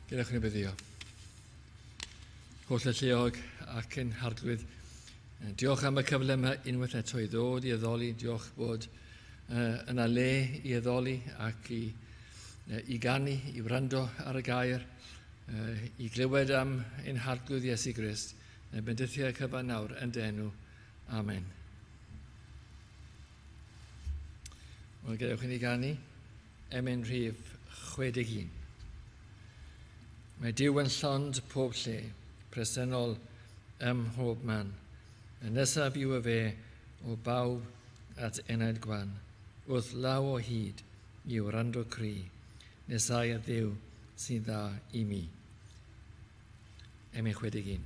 Gadewch i ni beddio. Holl alluog ac yn harglwydd, diolch am y cyfle yma unwaith eto i ddod i addoli. Diolch bod yna le i addoli ac i, i ganu, i wrando ar y gair, i glywed am ein harglwydd Iesu Grist. Neu bendithiau cyfan nawr yn dy enw. Amen. Wel, gadewch i ni ganu emyn rhif 61. Mae Duw yn llond pob lle, presennol ym mhob man. Y nesaf yw y fe o bawb at enaid gwan, wrth law o hyd i wrando cri, nesau at Dduw sy'n dda i mi. Emyn 61.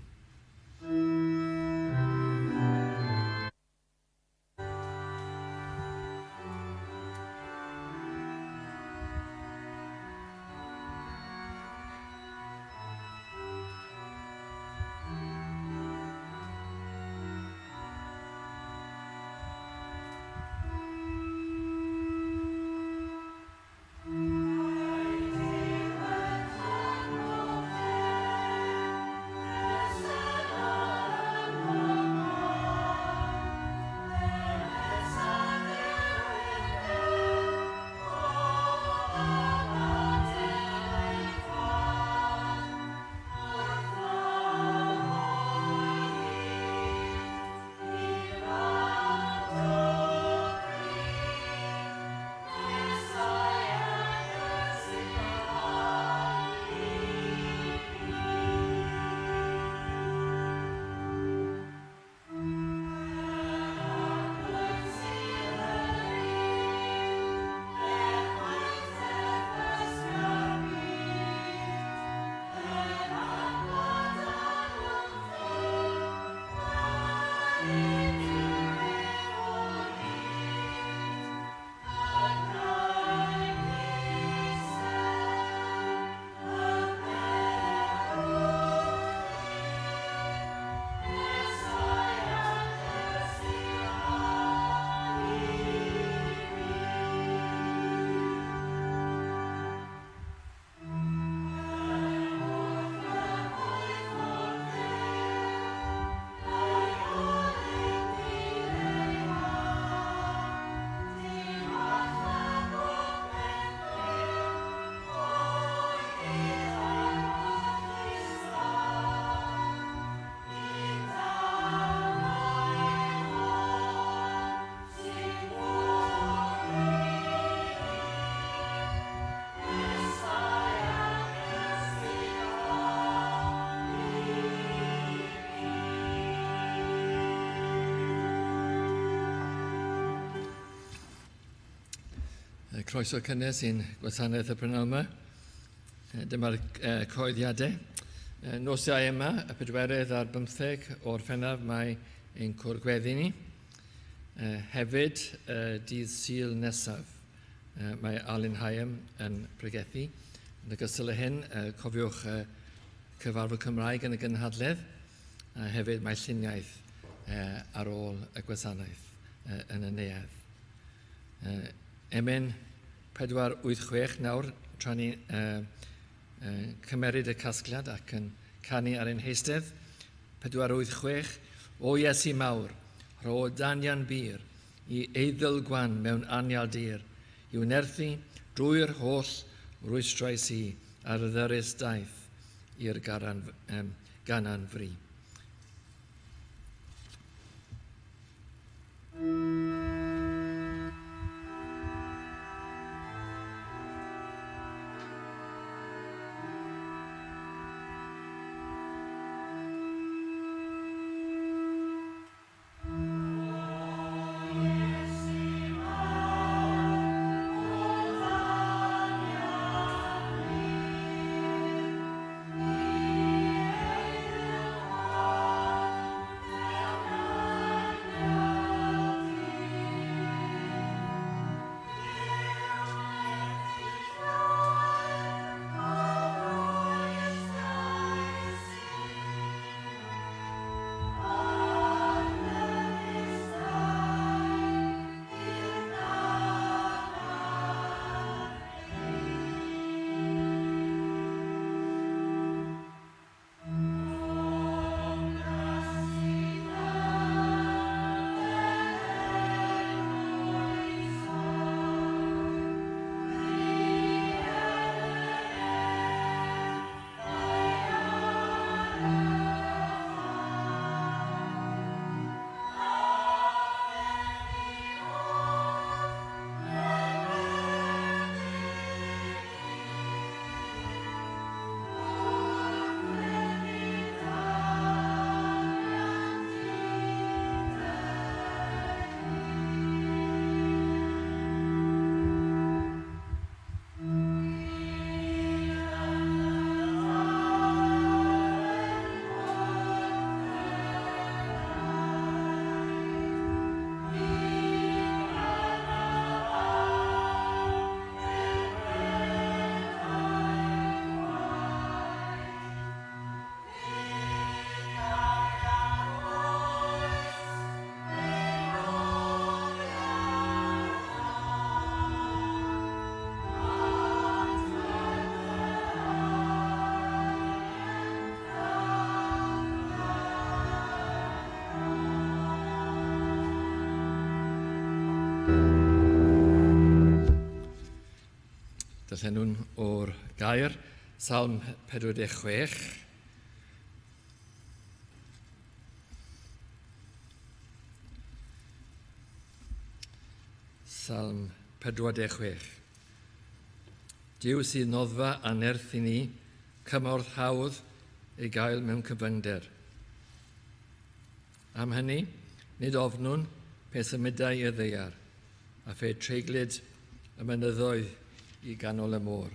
Croeso cynnes i'n gwasanaeth y prynhawn yma. Dyma'r coeddiadau. Nos Iau yma, y pedwerydd ar bymtheg o'r ffennaf, mae ein cwr gweddi ni. Hefyd, dydd Sul nesaf, Mae Alun Higham yn pregethu. Yn ogystal â hyn, cofiwch cyfarfod Cymraeg yn y gynhadledd, a hefyd mae lluniaeth ar ôl y gwasanaeth yn y neuadd. Emyn 486 nawr, tra ni'n cymeryd y casgliad ac yn canu ar ein heistedd. 486, O Iesu mawr, rho danian bur, I eiddil gwan mewn anial dir, I'w nerthu drwy'r holl rwystrau sy Ar y ddyrys daith i'r garan, um, ganan fri. Darllenwn o'r gair, Salm 46. Salm 46. Duw sydd noddfa a nerth i ni, cymorth hawdd ei gael mewn cyfyngder. Am hynny, nid ofnwn pe symudai y ddaear, a phe treiglid y mynyddoedd i ganol y môr.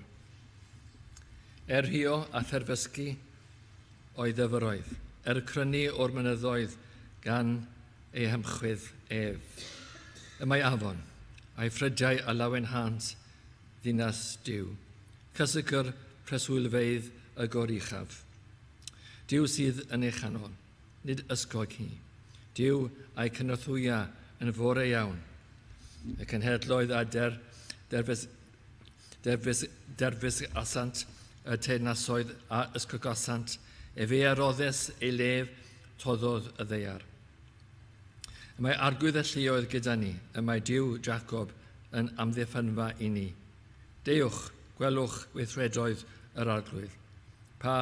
Er rhuo a therfysgu o'i ddyfroedd, er crynu o'r mynyddoedd gan ei hymchwydd ef. Y mae afon, a'i ffrydiau a lawenhânt ddinas Duw, cysegr preswylfeydd y Goruchaf. Duw sydd yn ei chanol. Nid ysgog hi. Duw a'i cynorthwya yn fore iawn. Y cenhedloedd a der, derfys, derfys, derfys asant, y teyrnasoedd a ysgogasant, efe a roddes ei lef, toddodd y ddaear. Y mae arglwydd y lluoedd gyda ni, y mae Duw Jacob yn amddiffynfa i ni. Deuwch, gwelwch weithredoedd yr arglwydd. Pa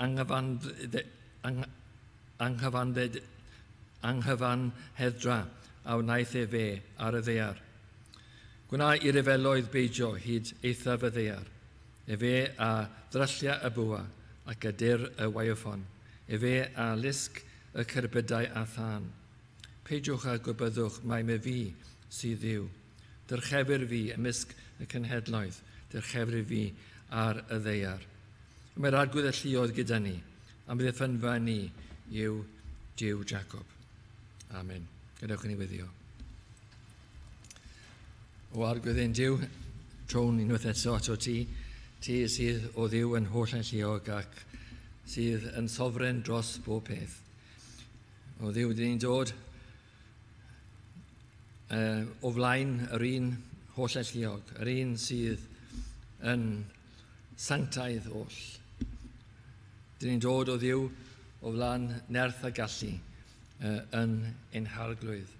anghyfanheddra a wnaeth efe ar y ddaear. Gwna i ryfeloedd beidio hyd eithaf y ddaear. Efe a ddryllia y bwa ac a dyr y waywffon. Efe a lusg y cerbydau â thân. Peidiwch â gwybyddwch mai myfi sydd Dduw. Dyrchefir fi ymysg y cenhedloedd, dyrchefir fi ar y ddaear. Y mae'r arglwydd y lluoedd gyda ni, amddiffynfa ni yw Duw Jacob. Amen. Gadewch i ni weddio. O arglwydd ein Duw, trown unwaith eto ato ti, ti sydd o Dduw yn holl alluog ac sydd yn sofren dros bob peth. O Dduw, dyn ni'n dod o flaen yr un holl alluog, yr un sydd yn sanctaidd oll. Dyn ni'n dod o Dduw o flaen nerth a gallu yn ein harglwydd.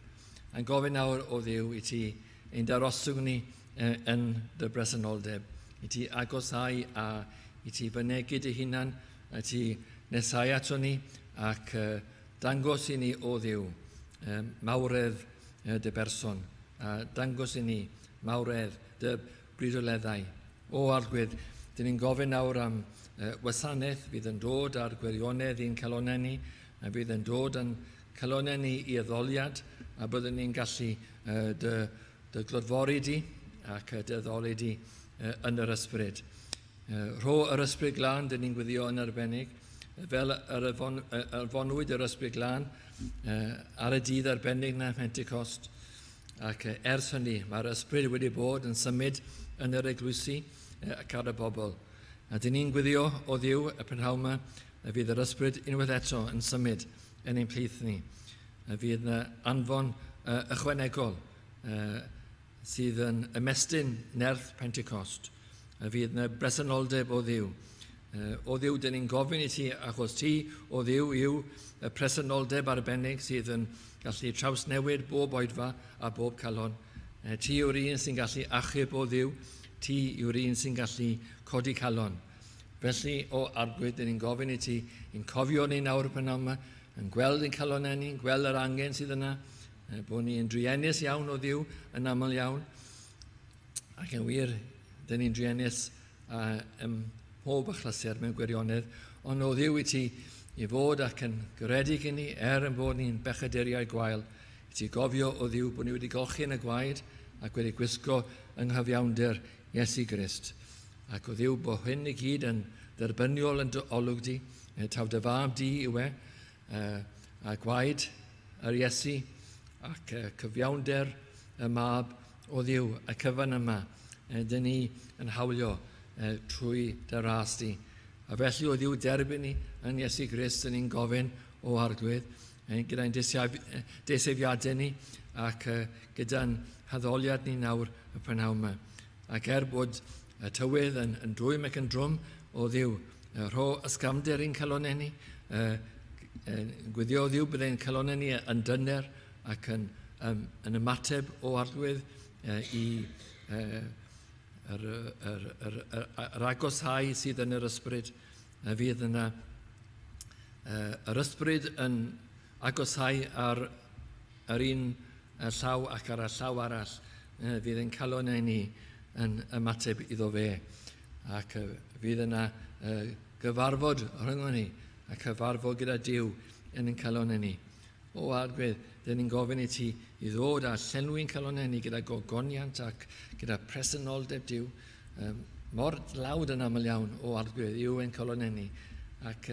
A'n gofyn nawr o Dduw i ti ein darostwng ni yn dy bresenoldeb, i ti agosau a i ti fynegu dy hunan, a ti nesau ato ni ac Dangos i ni, O Dduw, mawredd dy berson, a dangos i ni mawredd dy bridoleddau. O Arglwydd, dyn ni'n gofyn nawr am wasanaeth fydd yn dod â'r gwirionedd i'n calonnau ni, a fydd yn dod yn calonnau ni i addoliad, a byddwn ni'n gallu dy, dy glodfori di ac dy addoli di yn yr ysbryd. Rho yr Ysbryd Glân, dyn ni'n gweddio yn arbennig, fel yr anfonwyd yr Ysbryd Glân ar y dydd arbennig na Pentecost. Ac ers hynny, mae'r Ysbryd wedi bod yn symud yn yr eglwysi ac ar y bobl. A dyn ni'n gweddio o Dduw y prynhawn yma, y fydd yr Ysbryd unwaith eto yn symud yn ein plith ni. Y fydd yna anfon ychwanegol sydd yn ymestyn nerth Pentecost, a fydd yna bresenoldeb o Dduw. O Dduw, dyn ni'n gofyn i ti, achos ti, o Dduw, yw y presenoldeb arbennig sydd yn gallu trawsnewid bob oedfa a bob calon. Ti yw'r un sy'n gallu achub o Dduw, ti yw'r un sy'n gallu codi calon. Felly, o Arglwydd, dyn ni'n gofyn i ti, yn cofio ni nawr pan yma, yn gweld ein calonnau ni, yn gweld yr angen sydd yna, bod ni yn druenus iawn o Dduw yn aml iawn, ac yn wir, dyn ni'n druenus a, ym mhob achlysur mewn gwirionedd, ond o Dduw i ti i fod ac yn garedig i ni, er yn bod ni'n bechaduriau gwael, i ti gofio o Dduw bod ni wedi golchi yn y gwaed ac wedi gwisgo yng nghyfiawnder Iesu Grist. Ac o Dduw bod hyn i gyd yn dderbyniol yn dy olwg di, taw dy fab di yw e, a gwaed yr Iesu ac cyfiawnder y mab o Dduw, y cyfan yma, dyn ni yn hawlio trwy dy ras di. A felly o Dduw derbyn ni yn Iesu Grist, dyn ni'n gofyn o Arglwydd, gyda'n deisefiadau ni ac gyda'n haddoliad ni nawr y prynhawn yma. Ac er bod y tywydd yn, yn dwym ac yn drwm, o Dduw, rho ysgafnder i'n calonnau ni, gwyddio o Dduw bydd ein calonnau ni yn dyner ac yn, yn ymateb o Arglwydd i Yr agoshau sydd yn yr ysbryd, a fydd yna yr ysbryd yn agoshau ar yr un llaw ac ar y llaw arall, fydd yn calonnau ni yn ymateb iddo fe. Ac fydd yna gyfarfod rhyngwn ni, a cyfarfod gyda Duw yn ein calonnau ni. O Arglwydd, dyn ni'n gofyn i ti i ddod a llenwi'n calonnau ni gyda gogoniant ac gyda presenoldeb Duw. Mor dlawd yn aml iawn, o Arglwydd, yw ein calonnau ni. Ac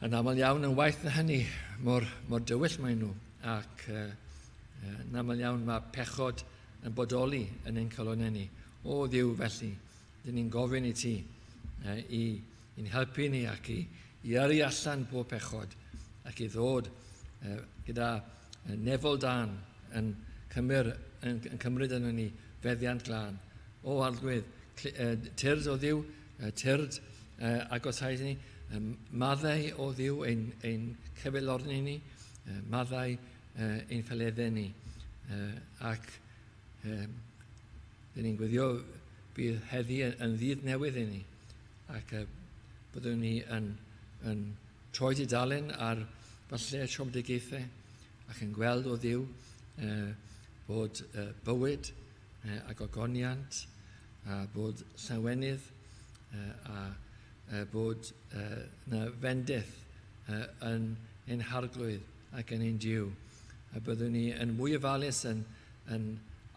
yn aml iawn yn waeth na hynny, mor, mor dywyll maen nhw. Ac yn aml iawn mae pechod yn bodoli yn ein calonnau ni. O Dduw, felly, dyn ni'n gofyn i ti i, i'n helpu ni ac i, i yrru allan pob pechod ac i ddod gyda nefol dan yn, cymr, yn, yn cymryd yn ni feddiant glân. O Arglwydd, tyrd o Dduw, tyrd agosau ni, maddau o Dduw ein, ein cyfeilorni ni, maddau ein ffeleddau ni. Ac dyn ni'n gweddio bydd heddi yn ddydd newydd i ni ac byddwn ni yn, yn troi dudalen ar falle siomedigaethau ac yn gweld o Dduw bod bywyd a gogoniant a bod llawenydd a bod na fendith yn ein harglwydd ac yn ein Duw. A byddwn ni yn mwy ofalus yn, yn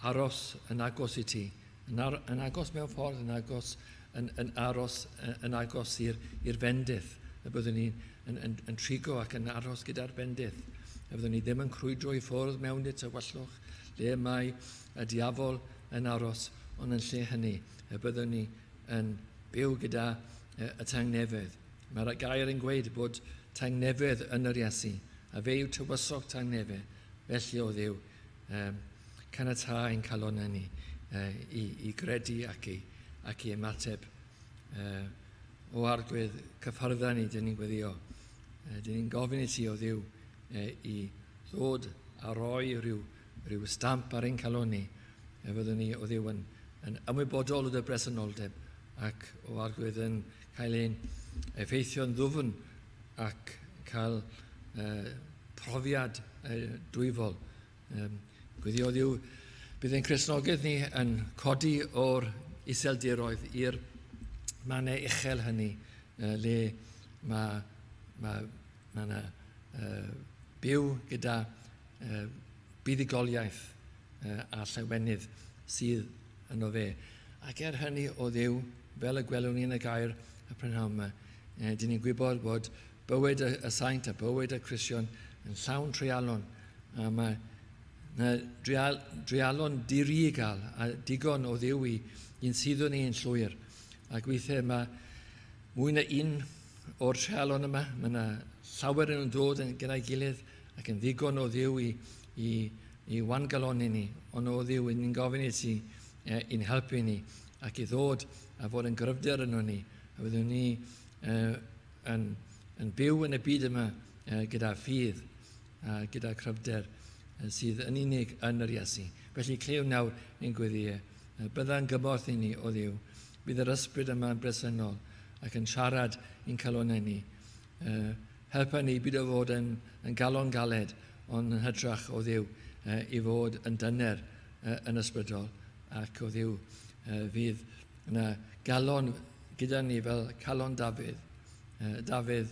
aros yn agos i ti, yn, ar, yn agos mewn ffordd, yn agos, yn, yn aros yn agos i'r, i'r fendith, y byddwn ni yn, yn, yn trigo ac yn aros gyda'r bendith. Y byddwn ni ddim yn crwydro i ffwrdd mewn i'r tywyllwch, lle mae y diafol yn aros, ond yn lle hynny, y byddwn ni yn byw gyda y tangnefedd. Mae'r gair yn gweud bod tangnefedd yn yr Iesu, a fe yw tywysog tangnefedd. Felly, o Dduw, um, caniatâ ein calonnau ni uh, i, i gredu ac i, ac i ymateb. Uh, o Arglwydd, cyffyrdda ni, dyn ni'n gweddio. Uh, dyn ni'n gofyn i ti, o Dduw, uh, i ddod a roi rhyw, rhyw stamp ar ein calon ni. E fyddwn ni, o Dduw, yn, yn ymwybodol o dy bresenoldeb ac o Arglwydd yn cael ein effeithio'n ddwfn ac cael uh, profiad uh, dwyfol. Um, gweddio Dduw, bydd ein Cristnogaeth ni yn codi o'r iseldiroedd i'r mannau uchel hynny uh, le mae mae, mae yna uh, byw gyda uh, buddugoliaeth uh, a llawenydd sydd yno fe. Ac er hynny o Dduw, fel y gwelwn ni yn y gair y prynhawn yma, eh, dyn ni'n gwybod bod bywyd y, y saint a bywyd y Cristion yn llawn treialon. A mae na drial, dreialon diri i gael a digon o Dduw i i'n suddo ni yn llwyr. Ac weithiau mae mwy na un o'r treialon yma, mae yna llawer yn dod yn gyda'i gilydd ac yn ddigon o Dduw i, i, i wangaloni ni, ond o Dduw, ni'n gofyn i ti e, i'n helpu ni ac i ddod a fod yn gryfder yno ni, a fyddwn ni e, yn, yn byw yn y byd yma e, gyda ffydd a gyda cryfder e, sydd yn unig yn yr Iesu. Felly clyw nawr ein gweddiau. E, bydda'n gymorth i ni o Dduw. Bydd yr ysbryd yma yn bresennol ac yn siarad i'n calonnau ni. E, helpa ni byd o fod yn, yn galon galed, ond yn hytrach o Dduw e, i fod yn dyner e, yn ysbrydol ac o Dduw e, fydd yna galon gyda ni fel calon Dafydd. E, Dafydd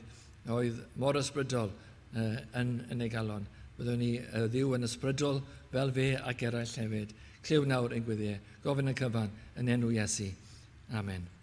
oedd mor ysbrydol e, yn, yn ei galon. Byddwn ni e, Dduw yn ysbrydol fel fe ac eraill hefyd. Clyw nawr ein gweddiau. Gofyn y cyfan yn enw Iesu. Amen.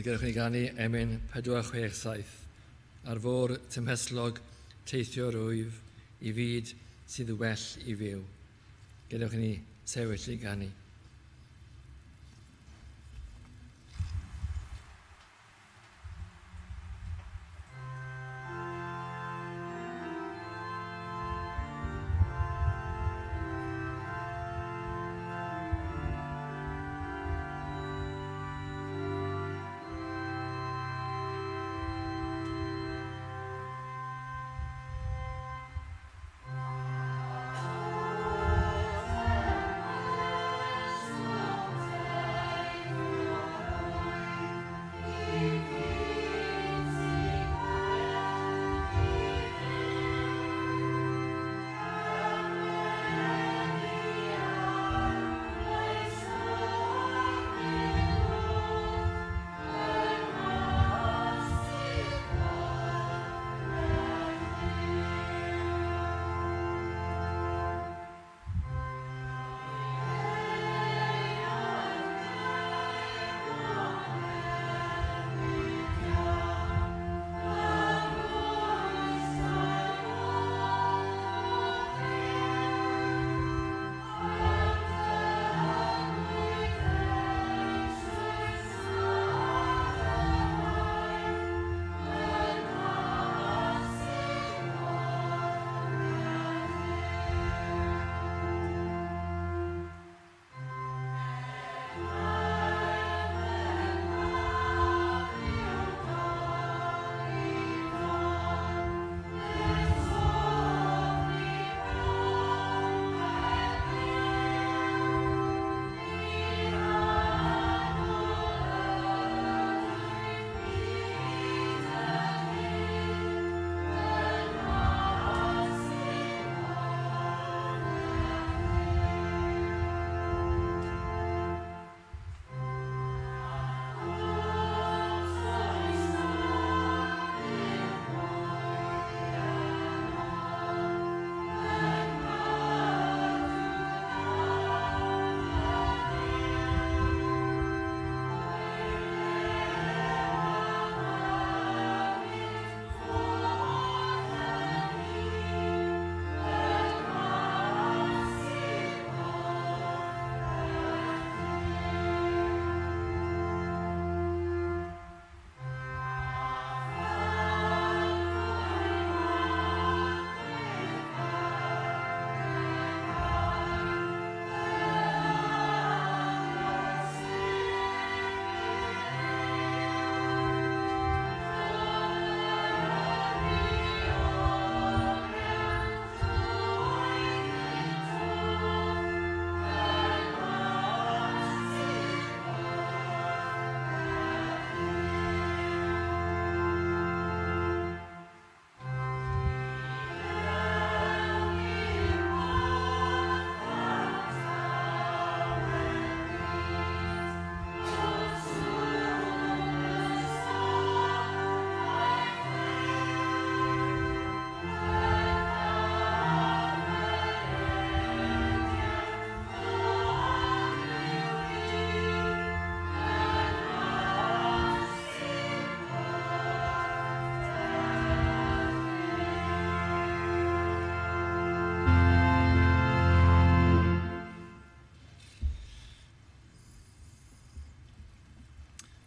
Ond gadewch i ni ganu emyn 467. Ar fôr tymhestlog teithio rwyf i fyd sydd well i fyw. Gadewch i ni sefyll i ganu.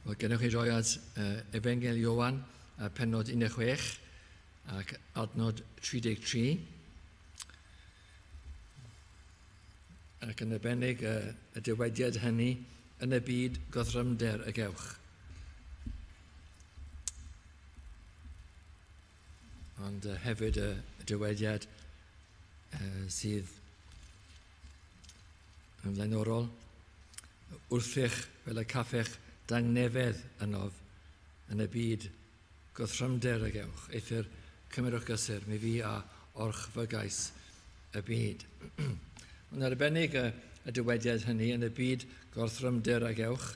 Wel, gennych chi roi at uh, Efengyl Iowan, uh, penod 16 ac adnod 33. Ac yn arbennig y, y dywediad hynny yn y byd gorthrymder y gewch. Ond uh, hefyd y dywediad uh, sydd yn flaenorol, wrthych fel y caffech dangnefedd ynof yn y byd gorthrymder y gewch, eithr cymerwch gysur, mi fi a orchfygais y byd. Mae'n arbennig y, y dywediad hynny yn y byd gorthrymder a gewch,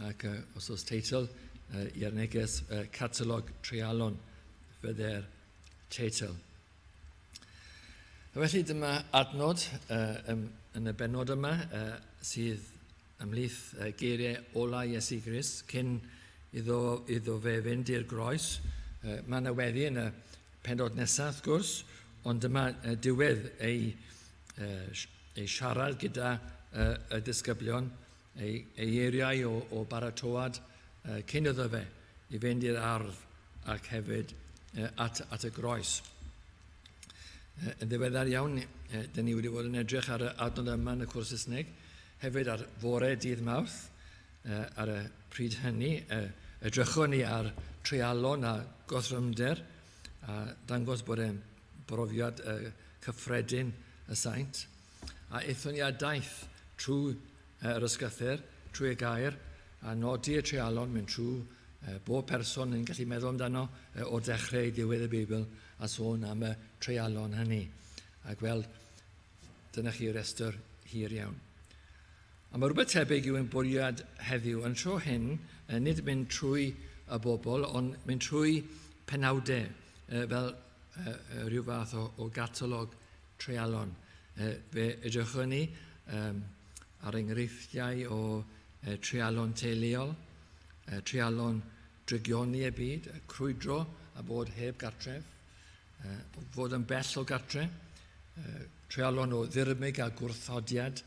ac uh, os oes teitl uh, i'r neges uh, catalog treialon fydde'r teitl. A felly dyma adnod uh, yn, yn y benod yma uh, sydd ymhlith geiriau ola Iesu Grist cyn iddo, iddo fe fynd i'r groes. Mae yna weddi yn y penod nesaf, wrth gwrs, ond dyma diwedd ei, ei siarad gyda y disgyblion, ei, ei eiriau o, o baratoad cyn iddo fe i fynd i'r ardd ac hefyd at, at y groes. Yn ddiweddar iawn, dyn ni wedi bod yn edrych ar y adnod yma yn y cwrs Saesneg, hefyd ar fore dydd Mawrth, ar y pryd hynny, edrychwn ni ar treialon a gothrymder, a dangos bod e'n brofiad cyffredin y saint. A aethon ni ar daith trwy yr ysgythyr, trwy y gair, a nodi y treialon, mynd trwy bob person yn gallu meddwl amdano o'r dechrau i ddiwedd y Beibl a sôn am y treialon hynny. A gweld, dyna chi restr hir iawn. A mae rhywbeth tebyg yw ein bwriad heddiw. Yn tro hyn, nid mynd trwy y bobl, ond mynd trwy penawdau fel rhyw fath o, o gatalog treialon. Fe edrychwn ni ar enghreifftiau o treialon teuluol, treialon drygioni y byd, y crwydro a bod heb gartref, fod yn bell o gartre, treialon o ddirmyg a gwrthodiad,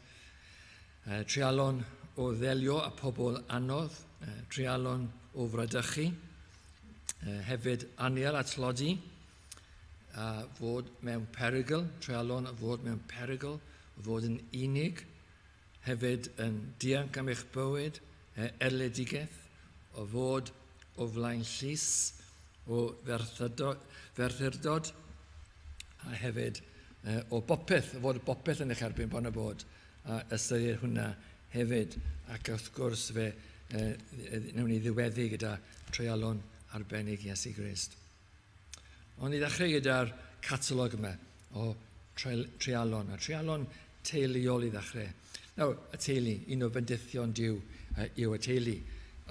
treialon o ddelio â pobl anodd, treialon o fradychu, hefyd anial a tlodi, a fod mewn perygl, treialon a fod mewn perygl, fod yn unig, hefyd yn dianc am eich bywyd, erledigaeth, o fod o flaen llys, o ferthyrdod, a hefyd o bopeth, o fod bopeth yn eich erbyn bron a bod, a ystyried hwnna hefyd, ac wrth gwrs fe wnawn ni ddiweddu gyda treialon arbennig Iesu Grist. Ond i ddechrau gyda'r catalog yma o treialon, a treialon teuluol i ddechrau. Nawr, y teulu, un o fendithion Duw yw y teulu,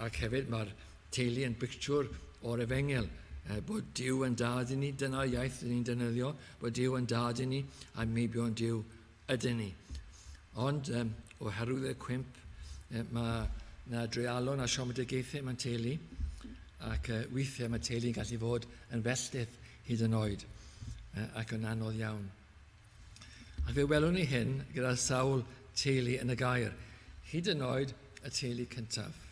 ac hefyd mae'r teulu yn bictiwr o'r efengyl, bod Duw yn dad i ni, dyna'r iaith dyn ni'n defnyddio, bod Duw yn dad i ni, a meibion Duw ydyn ni. Ond um, oherwydd y cwymp, mae na dreialon a siomedigaethau mewn teulu, ac uh, weithiau mae teulu'n gallu fod yn felltith hyd yn oed, uh, ac yn anodd iawn. Ac fe welwn ni hyn gyda sawl teulu yn y gair, hyd yn oed y teulu cyntaf.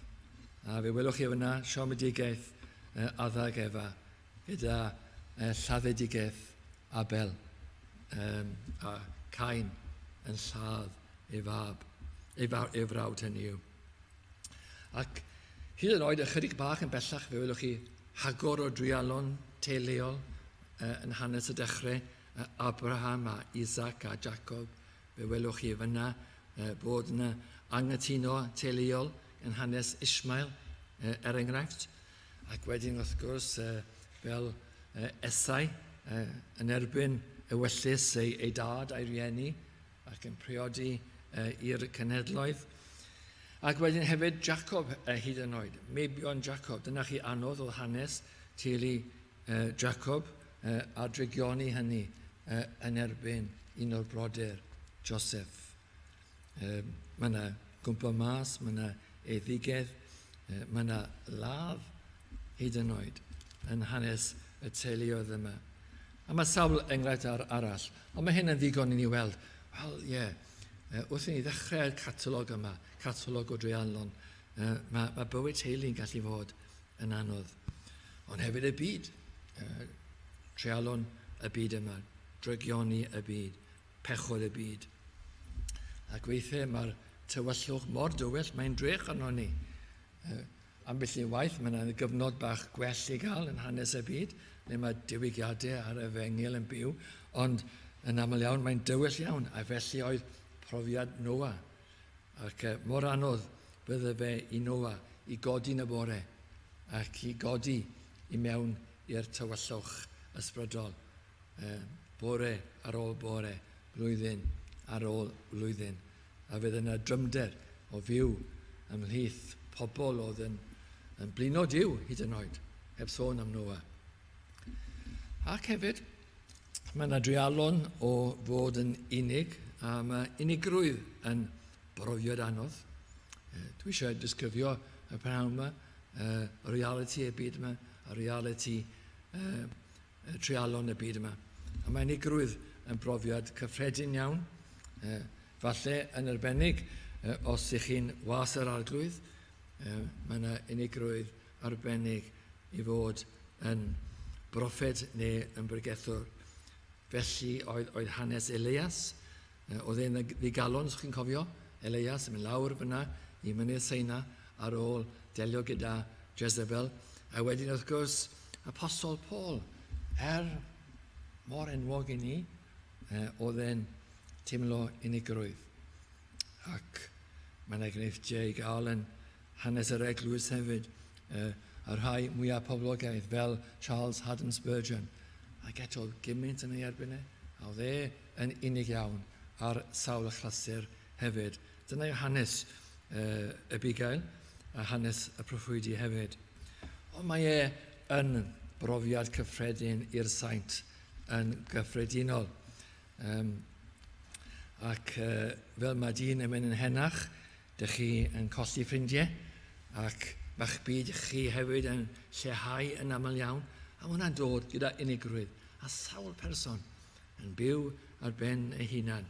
A fe welwch chi fyna siomedigaeth uh, Adda ag Efa, gyda lladdedigaeth Abel um, a Cain yn lladd ei fab, ei, fa, ei frawd hynny yw. Ac hyd yn oed ychydig bach yn bellach fe welwch chi hagor o drialon teuluol uh, yn hanes y dechrau, uh, Abraham a Isaac a Jacob, fe welwch chi fyna uh, bod yna angytuno teuluol yn hanes Ishmael, uh, er enghraifft. Ac wedyn, wrth gwrs, fel Esau yn erbyn ewyllys ei, ei dad a'i rieni ac yn priodi i'r cenhedloedd. Ac wedyn hefyd Jacob hyd yn oed, meibion Jacob. Dyna chi anodd o hanes teulu Jacob a drygioni hynny yn erbyn un o'r brodyr, Joseph. Mae yna gwmpa mas, mae yna eiddigedd, mae yna ladd hyd yn oed yn hanes y teuluoedd yma. A mae sawl enghraifft ar, arall, ond mae hyn yn ddigon i ni weld, wel ie, yeah, wrth i ni ddechrau'r catalog yma, catalog o dreialon, mae, mae bywyd teulu'n gallu fod yn anodd. Ond hefyd y byd, treialon y byd yma, drygioni y byd, pechod y byd. Ac weithiau mae'r tywyllwch mor dywyll, mae'n drech arno ni. Ambell i waith, mae yna gyfnod bach gwell i gael yn hanes y byd, le mae diwygiadau ar y fengil yn byw, ond yn aml iawn mae'n dywyll iawn, a felly oedd profiad Noah. Ac mor anodd bydde fe i Noah i godi yn y bore ac i godi i mewn i'r tywyllwch ysbrydol. Bore ar ôl bore, blwyddyn ar ôl blwyddyn, a fydd yna drymder o fyw ymhlith pobl oedd yn, yn blino Duw hyd yn oed, heb sôn am Noa. Ac hefyd, mae yna dreialon o fod yn unig, a mae unigrwydd yn brofiad anodd. Dwi eisiau disgrifio y prynhawn yma. reality y byd yma, a reality treialon y byd yma. A mae unigrwydd yn brofiad cyffredin iawn, falle yn arbennig os ych chi'n was yr arglwydd, mae yna unigrwydd arbennig i fod yn broffed neu yn bregethwr. Felly oedd, oedd hanes Elias, oedd e'n ddigalon, os chi'n cofio, Elias yn mynd lawr fyna i mynydd Seina ar ôl delio gyda Jezebel. A wedyn wrth gwrs, Apostol Paul, er mor enwog i ni, oedd e'n teimlo unigrwydd. Ac mae yna enghreifftiau i gael yn hanes yr eglwys hefyd, y rhai mwyaf poblogaidd fel Charles Haddon Spurgeon, ac eto gymaint yn ei erbyn e, a oedd e yn unig iawn ar sawl achlysur hefyd. Dyna yw hanes y bugail a hanes y proffwydi hefyd. Ond mae e yn brofiad cyffredin i'r saint yn gyffredinol. Um, ac uh, fel mae dyn yn mynd yn henach, dych chi yn colli ffrindiau, ac mae'ch byd chi hefyd yn lleihau yn aml iawn, a mae hwnna'n dod gyda unigrwydd, a sawl person yn byw ar ben ei hunan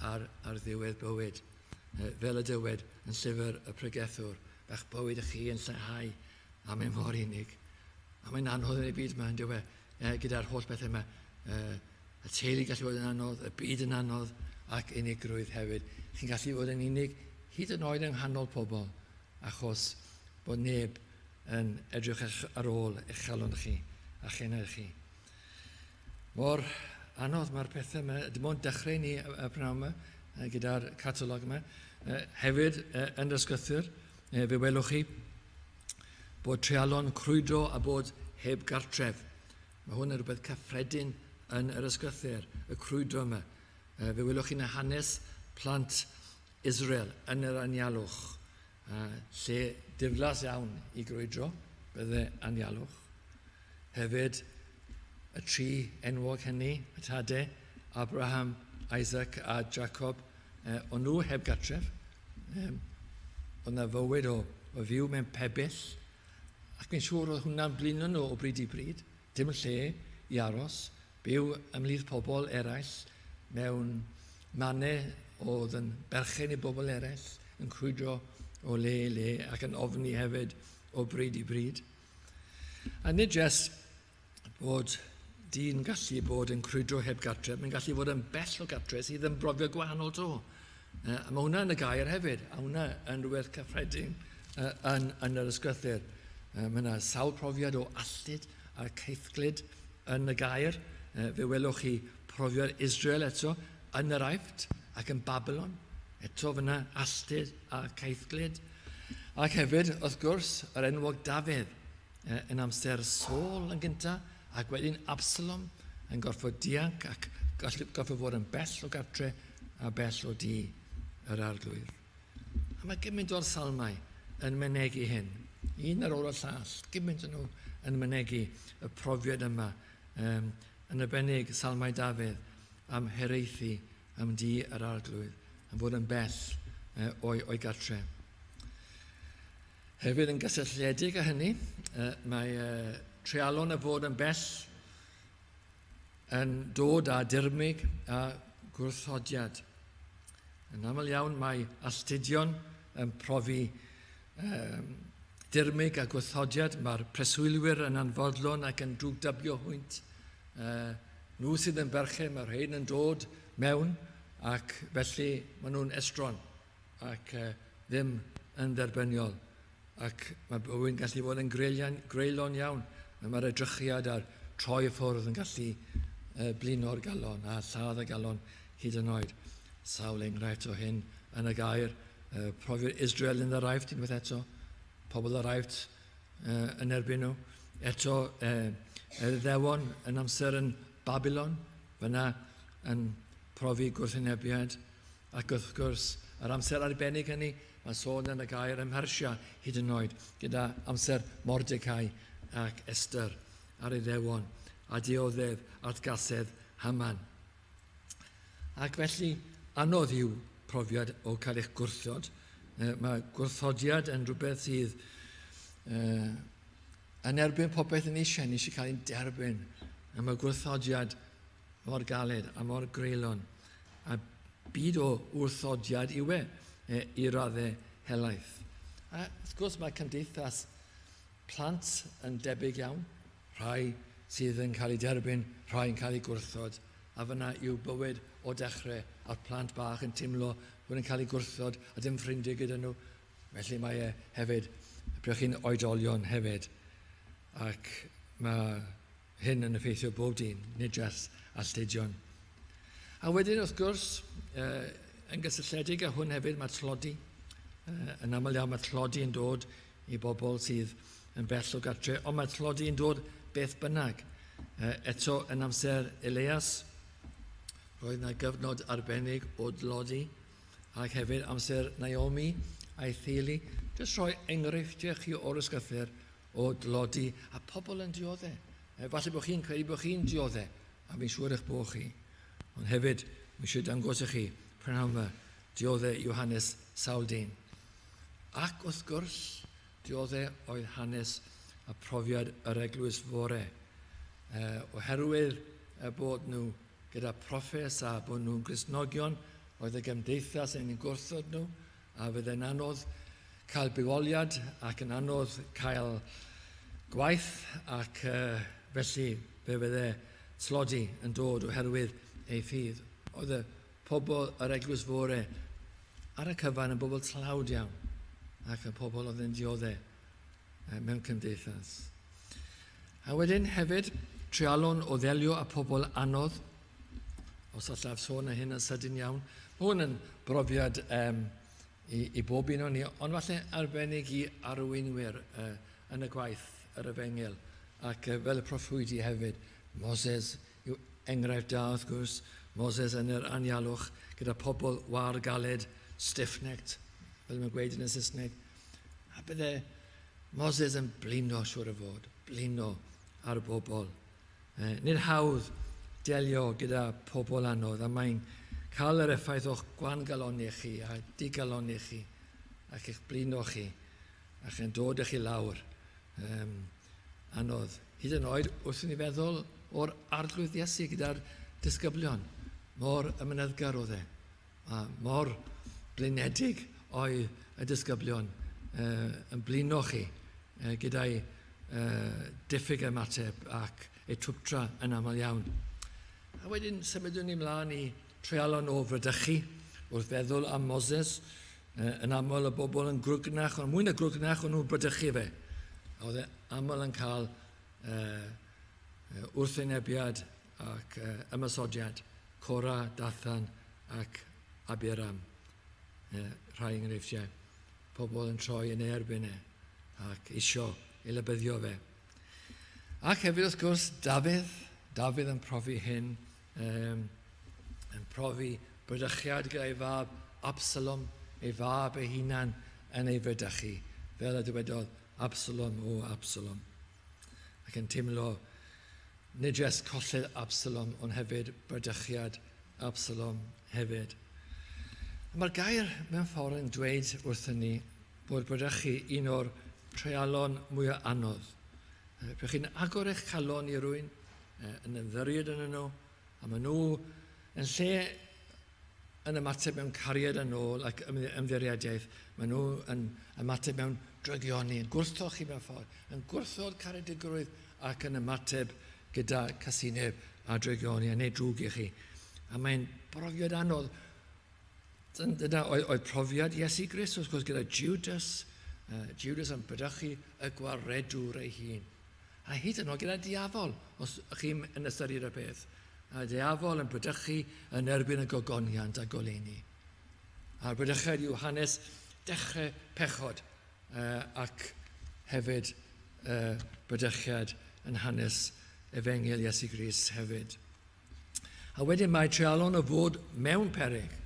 ar, ar ddiwedd bywyd. Fel y dywed yn llyfr y pregethwr, mae'ch bywyd chi yn lleihau, a mae mor unig. A mae'n anodd yn y byd yma, yn dyw e, gyda'r holl bethau yma. Y teulu gallu bod yn anodd, y byd yn anodd, ac unigrwydd hefyd. Chi'n gallu bod yn unig hyd yn oed yng nghanol pobl, achos bod neb yn edrych ar ôl eich chalon chi a chenau chi. Mor anodd mae'r pethau yma. Dim ond dechrau ni y pnawn yma gyda'r catalog yma. Hefyd, yn yr ysgrythur, fe welwch chi bod treialon crwydro a bod heb gartref. Mae hwn yn rhywbeth cyffredin yn yr ysgrythur, y crwydro yma. Fe welwch chi'n hanes plant Israel yn yr anialwch, lle diflas iawn i grwydro, bydde anialwch. Hefyd, y tri enwog hynny, y tade, Abraham, Isaac a Jacob, eh, o'n nhw heb gartref. Um, oedd na fywyd o, o fyw mewn pebyll, ac fi'n siŵr oedd hwnna'n blino nhw o bryd i bryd, dim lle i aros, byw ymhlith pobl eraill mewn mannau oedd yn berchen i bobl eraill, yn crwydro o le i le ac yn ofni hefyd o bryd i bryd. A nid jest bod dyn gallu bod yn crwydro heb gartref, mae'n gallu fod yn bell o gartref sydd yn brofiad gwahanol to. A mae hwnna yn y gair hefyd, a hwnna yn rhywbeth cyffredin yn, yn yr ysgrythur. Mae yna sawl profiad o alltud a caethglyd yn y gair. Fe welwch chi profiad Israel eto yn yr Aifft ac yn Babylon. Eto fyna alltud a caethglyd. Ac hefyd, wrth gwrs, yr enwog Dafydd yn amser Saul yn gyntaf, ac wedyn Absalom yn gorfod dianc ac gorfod fod yn bell o gartre a bell o du yr arglwydd. A mae gymaint o'r salmau yn mynegi hyn. Un ar ôl y llall, gymaint yn nhw yn mynegi y profiad yma, um, yn arbennig salmau Dafydd am hiraethu am du yr arglwydd, am fod yn bell o'i, o'i gartre. Hefyd yn gysylltiedig â hynny, mae treialon y fod yn bell yn dod â dirmyg a gwrthodiad. Yn aml iawn mae alltudion yn profi um, dirmyg a gwrthodiad. Mae'r preswylwyr yn anfodlon ac yn drwgdybio hwynt. Uh, nhw sydd yn berchen, mae'r rhain yn dod mewn ac felly maen nhw'n estron ac uh, ddim yn dderbyniol. Ac mae bywyd yn gallu bod yn greulon, greulon iawn. Mae'r edrychiad a'r troi y ffwrdd yn gallu uh, blino'r galon a lladd y galon hyd yn oed. Sawl enghraifft o hyn yn y gair. Uh, profiad Israel yn yr Aifft unwaith eto. Pobl yr Aifft uh, yn erbyn nhw. Eto, uh, yr Iddewon yn amser yn Babylon, fyna yn profi gwrthwynebiad. Ac wrth gwrs, yr amser arbennig hynny, mae sôn yn y gair ym Mhersia hyd yn oed, gyda amser Mordecai ac Esther a'r Iddewon, a dioddef atgasedd Haman. Ac felly, anodd yw profiad o cael eich gwrthod. Mae gwrthodiad yn rhywbeth sydd Yn erbyn popeth yn eisiau, ni eisiau cael ein derbyn. A mae gwrthodiad mor galed a mor greulon. A byd o wrthodiad yw e, e i raddau helaeth. A wrth gwrs mae cymdeithas plant yn debyg iawn. Rhai sydd yn cael eu derbyn, rhai yn cael eu gwrthod. A fyna yw bywyd o dechrau, a'r plant bach yn teimlo bod yn cael eu gwrthod a dim ffrindiau gyda nhw. Felly mae e hefyd, pryd chi'n oedolion hefyd. Ac mae hyn yn effeithio bob dyn, nid jyst alltudion. A wedyn, wrth gwrs, yn gysylltiedig â hwn hefyd, mae tlodi. Yn aml iawn mae tlodi yn dod i bobl sydd yn bell o gartre, ond mae tlodi yn dod beth bynnag. Eto, yn amser Elias, roedd yna gyfnod arbennig o dlodi, ac hefyd amser Naomi a'i theulu. Jyst rhoi enghreifftiau chi o'r ysgythyr o dlodi a pobl yn dioddau. Falle bod chi'n credu bod chi'n dioddau, a fi'n siŵr eich bod chi. Ond hefyd, mae eisiau dangos i chi, prynhawn yma, dioddau yw hanes sawl dyn. Ac wrth gwrs, dioddau oedd hanes a profiad yr eglwys fore. Oherwydd y bod nhw gyda proffes a bod nhw'n Gristnogion, oedd y gymdeithas yn gwrthod nhw, a fydde'n anodd cael bywoliad ac yn anodd cael gwaith ac felly fe fydde tlodi yn dod oherwydd ei ffydd. Oedd y pobl yr eglwys fore ar y cyfan yn bobl tlawd iawn ac yn pobl oedd yn dioddau mewn cymdeithas. A wedyn hefyd, treialon o ddelio â pobl anodd, os allaf sôn am hyn yn sydyn iawn. Mae hwn yn brofiad um, i, i bob un o'n ni, ond falle arbennig i arweinwyr uh, yn y gwaith yr efengyl. Ac uh, fel y proffwydi hefyd, Moses yw enghraifft da wrth gwrs, Moses yn yr anialwch gyda pobl war galed, stiff-necked, fel mae'n gweud yn y Saesneg. A bydde Moses yn blino, siŵr o fod, blino ar y bobl. Nid hawdd delio gyda pobl anodd, a mae'n cael yr effaith o'ch gwan-galonni chi a digalonni chi ac eich blino chi ac yn dod â chi lawr. Um, anodd. Hyd yn oed wrth i ni feddwl o'r arglwydd Iesu gyda'r disgyblion, mor ymyneddgar oedd e, a mor blinedig oedd y disgyblion uh, yn blino chi uh, gyda'i diffyg ymateb ac eu twptra yn aml iawn. A wedyn symudwn ni mlaen i treialon o frydychu wrth feddwl am Moses. Yn aml y bobl yn grwgnach, ond mwy na grwgnach, o'n nhw'n brydychu fe. A oedd e aml yn cael uh, wrthwynebiad ac uh, ymosodiad Cora, Dathan ac Abiram. Rhai enghreifftiau. Pobl yn troi yn ei erbyn e ac isio ei lybyddio fe. Ac hefyd wrth gwrs Dafydd, Dafydd yn profi hyn, um, yn profi brydychiad gyda'i fab Absalom, ei fab ei hunan yn ei frydychu, fel y dywedodd Absalom o Absalom. Ac yn teimlo nid jest colled Absalom, ond hefyd brydychiad Absalom hefyd. A mae'r gair mewn ffordd yn dweud wrthyn ni bod brydychu un o'r treialon mwyaf anodd. Pryd chi'n agor eich calon i rwy'n, yn ymddiried yn nhw, a maen nhw yn lle yn ymateb mewn cariad yn ôl ac ymddiriediaeth, maen nhw yn ymateb mewn drygioni, yn gwrthod chi mewn ffordd, yn gwrthod caredigrwydd ac yn ymateb gyda casineb a drygioni a neud drwg i chi. A mae'n brofiad anodd. Dyna oedd, oedd profiad Iesu Grist, wrth gwrs, gyda Judas, Judas yn bydychu y gwaredwr ei hun. A hyd yn oed gyda diafol, os chi'n yn ystyried y peth. A diafol yn bydychu yn erbyn y gogoniant a goleuni. A'r bydychiad yw hanes dechrau pechod ac hefyd bydychiad yn hanes efengyl Iesu Grist hefyd. A wedyn mae treialon o fod mewn peryg.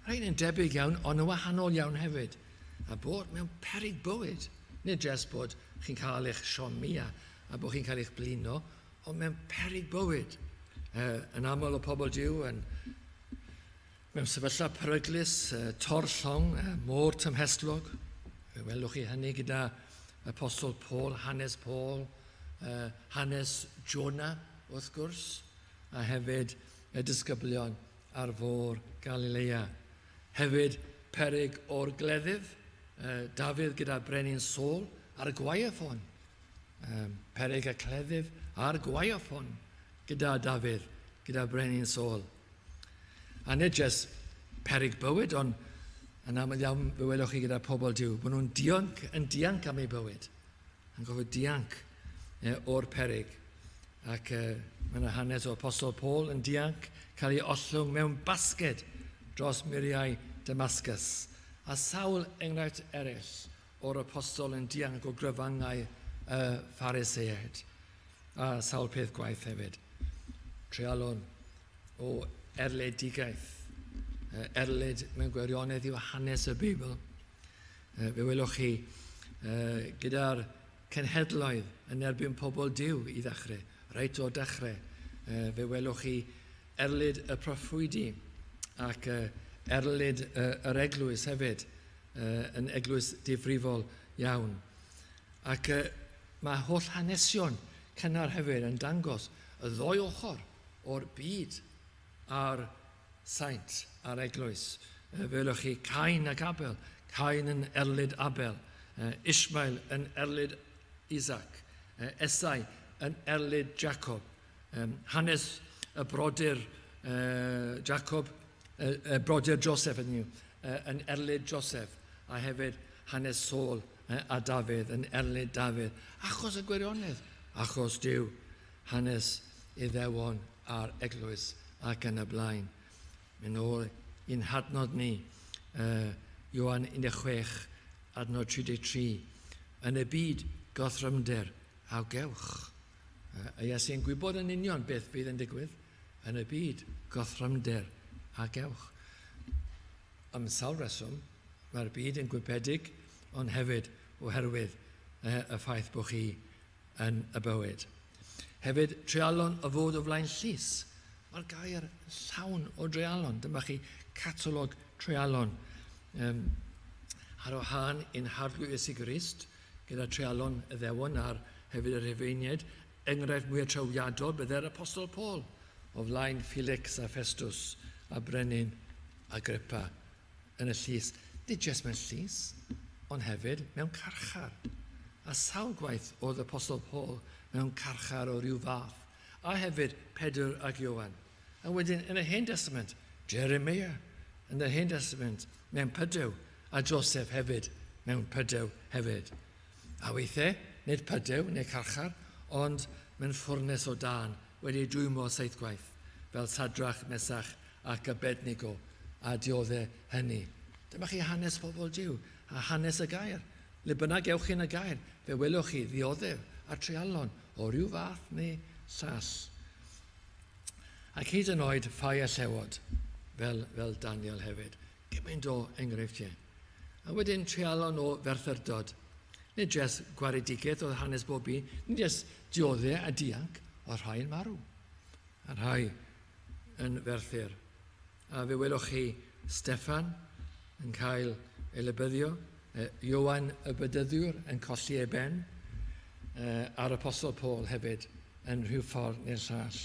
Rhain yn debyg iawn, ond yn wahanol iawn hefyd. A bod mewn peryg bywyd. Nid jyst bod chi'n cael eich siomi a, a bod chi'n cael eich blino, ond mewn peryg bywyd. Yn aml o pobl Duw yn mewn sefyllfa peryglus, tor llong, môr tymhestlog. Fe welwch chi hynny gyda Apostol Paul, hanes Paul, hanes Jonah, wrth gwrs, a hefyd y disgyblion ar fôr Galilea. Hefyd, peryg o'r gleddyf, Dafydd gyda brenin Saul ar y gwaywffon. Peryg y cleddyf a'r gwaywffon gyda Dafydd, gyda brenin Saul. A nid jyst peryg bywyd, ond yn aml iawn fe welwch chi gyda pobl Duw, bod nhw'n dianc, yn dianc am eu bywyd, yn gofio dianc o'r peryg. Ac mae yna hanes o Apostol Paul yn dianc, cael ei ollwng mewn basged dros muriau Damascus, a sawl enghraifft eraill o'r apostol yn dianc o gryfangau y Phariseaid, a sawl peth gwaith hefyd. Treialon o erledigaeth. Erlid mewn gwirionedd yw hanes y Beibl. Fe welwch chi gyda'r cenhedloedd yn erbyn pobl Duw i ddechrau, reit o'r dechrau. Fe welwch chi erlid y proffwydi ac erlid yr eglwys hefyd, yn eglwys difrifol iawn. Ac mae holl hanesion cynnar hefyd yn dangos y ddoi ochr o'r byd a'r saint a'r eglwys. Fe welwch chi Cain ac Abel, Cain yn erlid Abel, Ishmael yn erlid Isaac, Esau yn erlid Jacob. Hanes y brodyr Jacob, brodyr Joseph yn yw, yn erlid Joseph, a hefyd hanes Saul a Dafydd yn erlid Dafydd. Achos y gwirionedd, achos Duw, hanes Iddewon a'r eglwys ac yn y blaen. Mynd ôl i'n hadnod ni, uh, Ioan 16, adnod 33. Yn y byd gothrymder a gewch. Uh, a Iesu'n gwybod yn union beth fydd yn digwydd yn y byd gothrymder a gewch. Am sawl reswm, mae'r byd yn gwybedig, ond hefyd oherwydd y ffaith bod chi yn y bywyd. Hefyd, treialon o fod o flaen llys. Mae'r gair llawn o dreialon. Dyma chi catalog treialon. Um, ar wahân i'n Harglwydd Iesu Grist, gyda treialon y ddewon a'r hefyd y Rhufeiniaid, enghraifft mwyaf trawiadol byddai'r Apostol Paul o flaen Felix a Festus a Brenin Agrippa yn y llys, nid jest mewn llys, ond hefyd mewn carchar. A sawl gwaith oedd Apostol Paul mewn carchar o ryw fath, a hefyd Pedr ac Ioan. A wedyn yn y Hen Testament, Jeremiah yn yr Hen Testament mewn pydew, a Joseph hefyd mewn pydew hefyd. A weithiau, nid pydew neu carchar, ond mewn ffwrnes o dân wedi ei dwymo seithgwaith, fel Sadrach, Mesach ac Abednego a diodde hynny. Dyma chi hanes pobl Duw a hanes y gair. Le bynnag ewch chi yn y gair, fe welwch chi ddioddef a treialon o ryw fath neu llall. Ac hyd yn oed ffau a llewod, fel, fel Daniel hefyd. Gymaint o enghreifftiau. A wedyn treialon o ferthyrdod. Nid jest gwaredigaeth oedd hanes bob un, nid jest dioddef a dianc, oedd rhai yn marw. A rhai yn ferthyr. A fe welwch chi Steffan yn cael ei lybyddio, Ioan y Bedyddiwr yn colli ei ben, a'r Apostol Paul hefyd yn rhyw ffordd neu'r llall.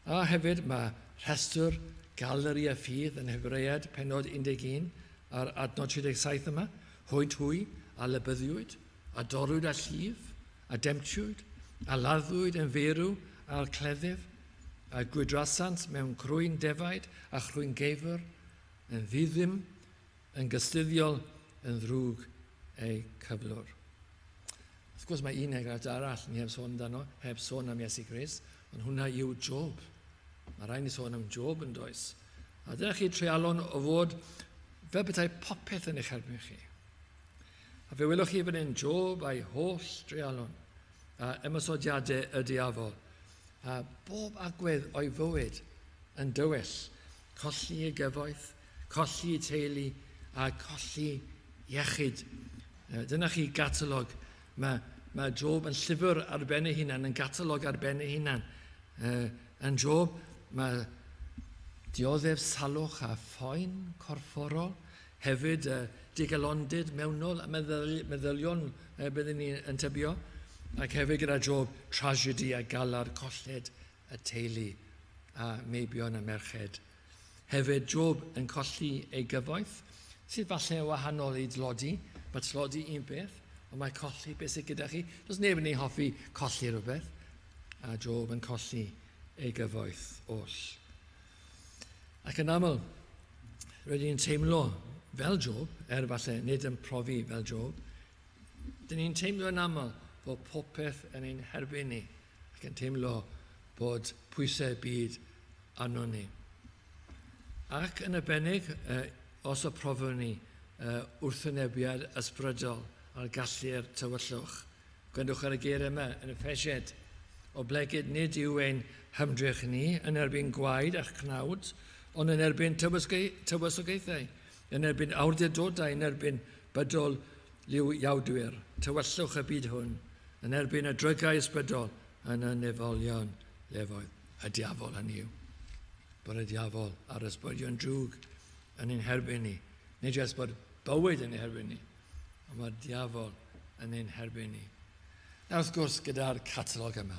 A hefyd mae rhestr galeri a ffydd yn Hebread penod 11 a'r adnod 37 yma, hwynt hwy a lybyddiwyd, a dorrwyd â llif, a demtiwyd, a laddwyd yn feirw â'r cleddyf, a gwydrasant mewn crwyn defaid a chrwyn geifr, yn ddiddim, yn gystuddiol, yn ddrwg eu cyflwr. Wrth gwrs mae un enghraifft arall ni heb sôn amdano, heb sôn am Iesu Grist, ond hwnna yw Job. Mae rhaid ni sôn am Job yn does. A dyna chi treialon o fod fel petai popeth yn eich erbyn chi. A fe welwch chi fan hyn Job a'i holl dreialon a ymosodiadau y diafol, a bob agwedd o'i fywyd yn dywyll, colli ei gyfoeth, colli ei teulu a colli iechyd. Dyna chi gatalog. Mae, mae Job yn llyfr ar ben ei hunan, yn gatalog ar ben ei hunan. Yn Job, mae dioddef salwch a phoen corfforol, hefyd digalondid mewnol a meddylion byddwn ni yn tybio, ac hefyd gyda Job tragedy a galar colled y teulu a meibion a merched. Hefyd Job yn colli ei gyfoeth, sydd falle yn wahanol i dlodi. Mae tlodi un peth, ond mae colli beth sydd gyda chi. Does neb yn ei hoffi colli rhywbeth. A Job yn colli ei gyfoeth oll. Ac yn aml, rydyn ni'n teimlo fel Job, er falle nid yn profi fel Job, dyn ni'n teimlo yn aml bod popeth yn ein herbyn ni ac yn teimlo bod pwysau byd arno ni. Ac yn arbennig, os y profwn ni wrthwynebiad ysbrydol ar gallu'r tywyllwch. Gwrandwch ar y geiriau yma yn Effesiaid. Oblegid nid yw ein hymdrech ni yn erbyn gwaed a chnawd, ond yn erbyn tywysogaethau, yn erbyn awdurdodau, yn erbyn bydol liw iawdwyr, tywyllwch y byd hwn, yn erbyn y drygau ysbrydol yn y nefolion lefoedd. Y diafol, hynny yw. Bod y diafol a'r ysbrydion drwg yn ein herbyn ni. Nid jyst bod bywyd yn ein herbyn ni, ond mae'r diafol yn ein herbyn ni. Nawr, wrth gwrs, gyda'r catalog yma,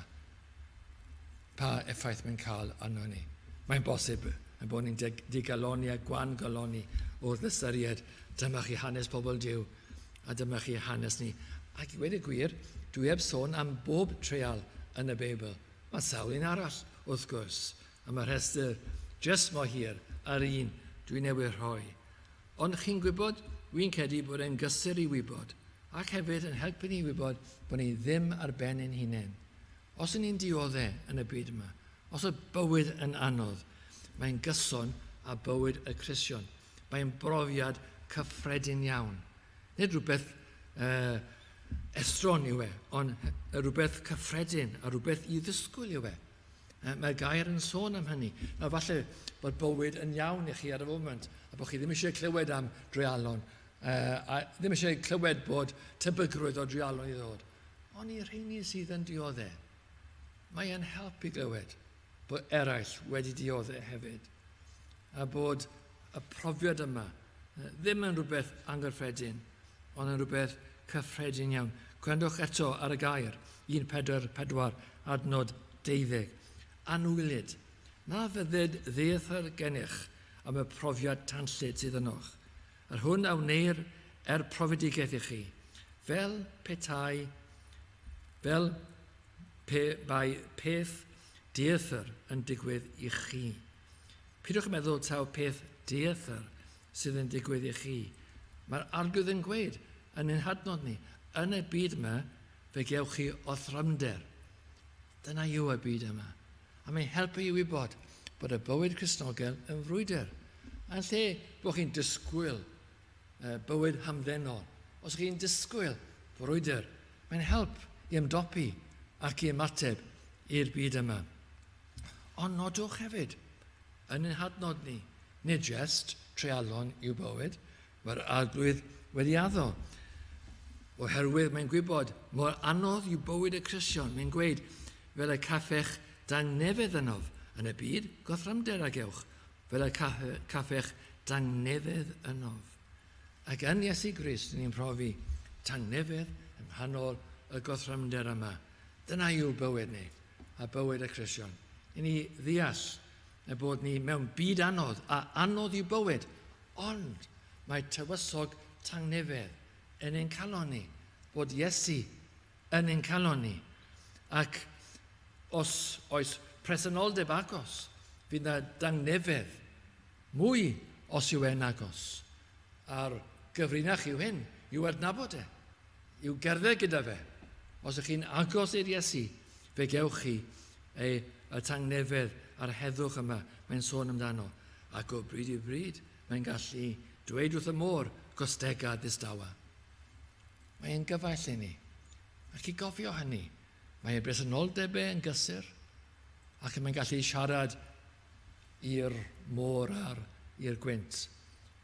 pa effaith mae'n cael arno ni? Mae'n bosib yn bod ni'n digaloni a gwan galoni wrth ystyried dyma chi hanes pobl Duw a dyma chi hanes ni. Ac i weud y gwir, dwi heb sôn am bob treial yn y Beibl. Mae sawl un arall, wrth gwrs, a mae rhestr jyst mor hir â'r un dwi newydd rhoi. Ond chi'n gwybod, wi'n credu bod e'n gysur i wybod, ac hefyd yn helpu ni i wybod bod ni ddim ar ben ein hunain. Os ŷn ni'n diodde yn y byd yma, os oedd bywyd yn anodd, mae'n gyson â bywyd y Cristion. Mae'n brofiad cyffredin iawn. Nid rhywbeth estron yw e, ond rhywbeth cyffredin a rhywbeth i ddisgwyl yw e. Mae'r gair yn sôn am hynny. Nawr falle bod bywyd yn iawn i chi ar y foment, a bod chi ddim eisiau clywed am dreialon, a ddim eisiau clywed bod tebygrwydd o dreialon i ddod. Ond i rheini sydd yn dioddef, mae e'n help i glywed bod eraill wedi dioddef hefyd, a bod y profiad yma ddim yn rhywbeth anghyffredin, ond yn rhywbeth cyffredin iawn. Gwrandwch eto ar y gair, 1 Pedr 4, adnod 12. Anwylyd, na fydded ddieithr gennych am y profiad tanllyd sydd ynoch, yr hwn a wneir er profedigaeth i chi, fel petai, fel pe bai peth dieithr yn digwydd i chi. Peidiwch yn meddwl taw peth dieithr sydd yn digwydd i chi. Mae'r Arglwydd yn gweud yn ein hadnod ni, yn y byd yma, fe gewch chi othrymder. Dyna yw y byd yma. A mae'n helpu i wybod bod y bywyd Cristnogol yn frwydr. A'n lle bod chi'n disgwyl bywyd hamddenol, os chi'n disgwyl frwydr, mae'n help i ymdopi ac i ymateb i'r byd yma. Ond nodwch hefyd, yn ein hadnod ni, nid jest treialon yw bywyd, mae'r Arglwydd wedi addo. Oherwydd mae'n gwybod mor anodd yw bywyd y Cristion, mae'n gweud, fel y caffech dangnefedd ynof yn y byd, gothrymder a gewch, fel y caffech dangnefedd ynof. Ac yn Iesu Grist, ni'n profi tangnefedd yng nghanol y gothrymder yma. Dyna yw bywyd ni, a bywyd y Cristion. I ni ddeall y bod ni mewn byd anodd, a anodd yw bywyd, ond mae tywysog tangnefedd yn ein calon ni, bod Iesu yn ein calon ni. Ac os oes presenoldeb agos, fydd na dangnefedd mwy os yw e'n agos. A'r gyfrinach yw hyn, i'w adnabod e, i'w gerdded gyda fe. Os ych chi'n agos i'r Iesu, fe gewch chi ei, y tangnefedd a'r heddwch yma mae'n sôn amdano. Ac o bryd i bryd, mae'n gallu dweud wrth y môr, gostega ddistawa. Mae'n gyfaill i ni. Ac i gofio hynny, mae ei bresenoldeb e yn gysur, ac mae'n gallu siarad i'r môr a'r i'r gwynt,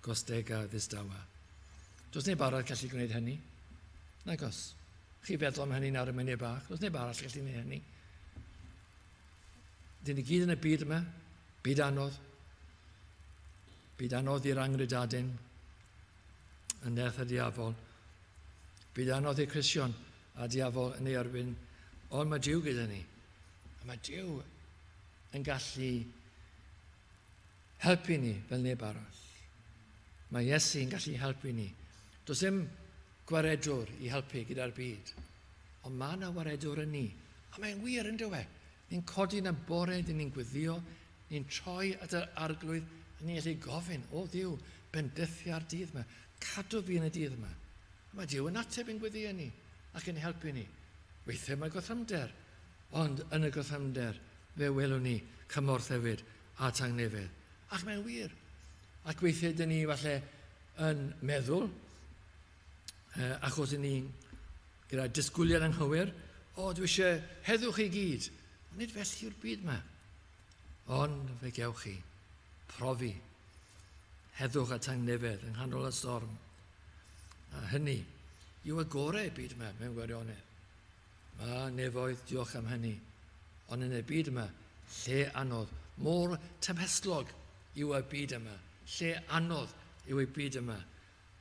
gostega ddistawa. Does neb arall gallu gwneud hynny. Nagos. Chi feddwl am hynny nawr y munud bach. Does neb arall gallu gwneud hynny. Dyn ni gyd yn y byd yma, byd anodd, byd anodd i'r angredadyn. yn nerth y diafol. Byd anodd i'r Cristion a diafol yn ei erbyn, ond mae Duw gyda ni. A mae Duw yn gallu helpu ni fel neb arall. Mae Iesu yn gallu helpu ni. Does dim gwaredwr i helpu gyda'r byd, ond mae yna waredwr yn ni. A mae'n wir yn dywe. Ni'n codi yn y bore, dyn ni'n gweddio, ni'n troi at yr arglwydd, a ni'n gallu gofyn, o Dduw, bendithia'r dydd yma, cadw fi yn y dydd yma. A mae Duw yn ateb ein gweddio ni ac yn helpu ni. Weithiau mae gorthrymder, ond yn y gorthrymder fe welwn ni cymorth hefyd a tangnefedd. Ac mae'n wir. Ac weithiau dyn ni falle yn meddwl, achos dyn ni gyda disgwyliad anghywir, o, dwi eisiau heddwch i gyd. Ond nid felly yw'r byd yma. Ond fe gewch chi profi heddwch a tangnefedd yng nghanol y storm. A hynny yw y gorau byd yma mewn gwirionedd. Mae nefoedd, diolch am hynny. Ond yn y byd yma, lle anodd, mor tymhestlog yw y byd yma. Lle anodd yw y byd yma.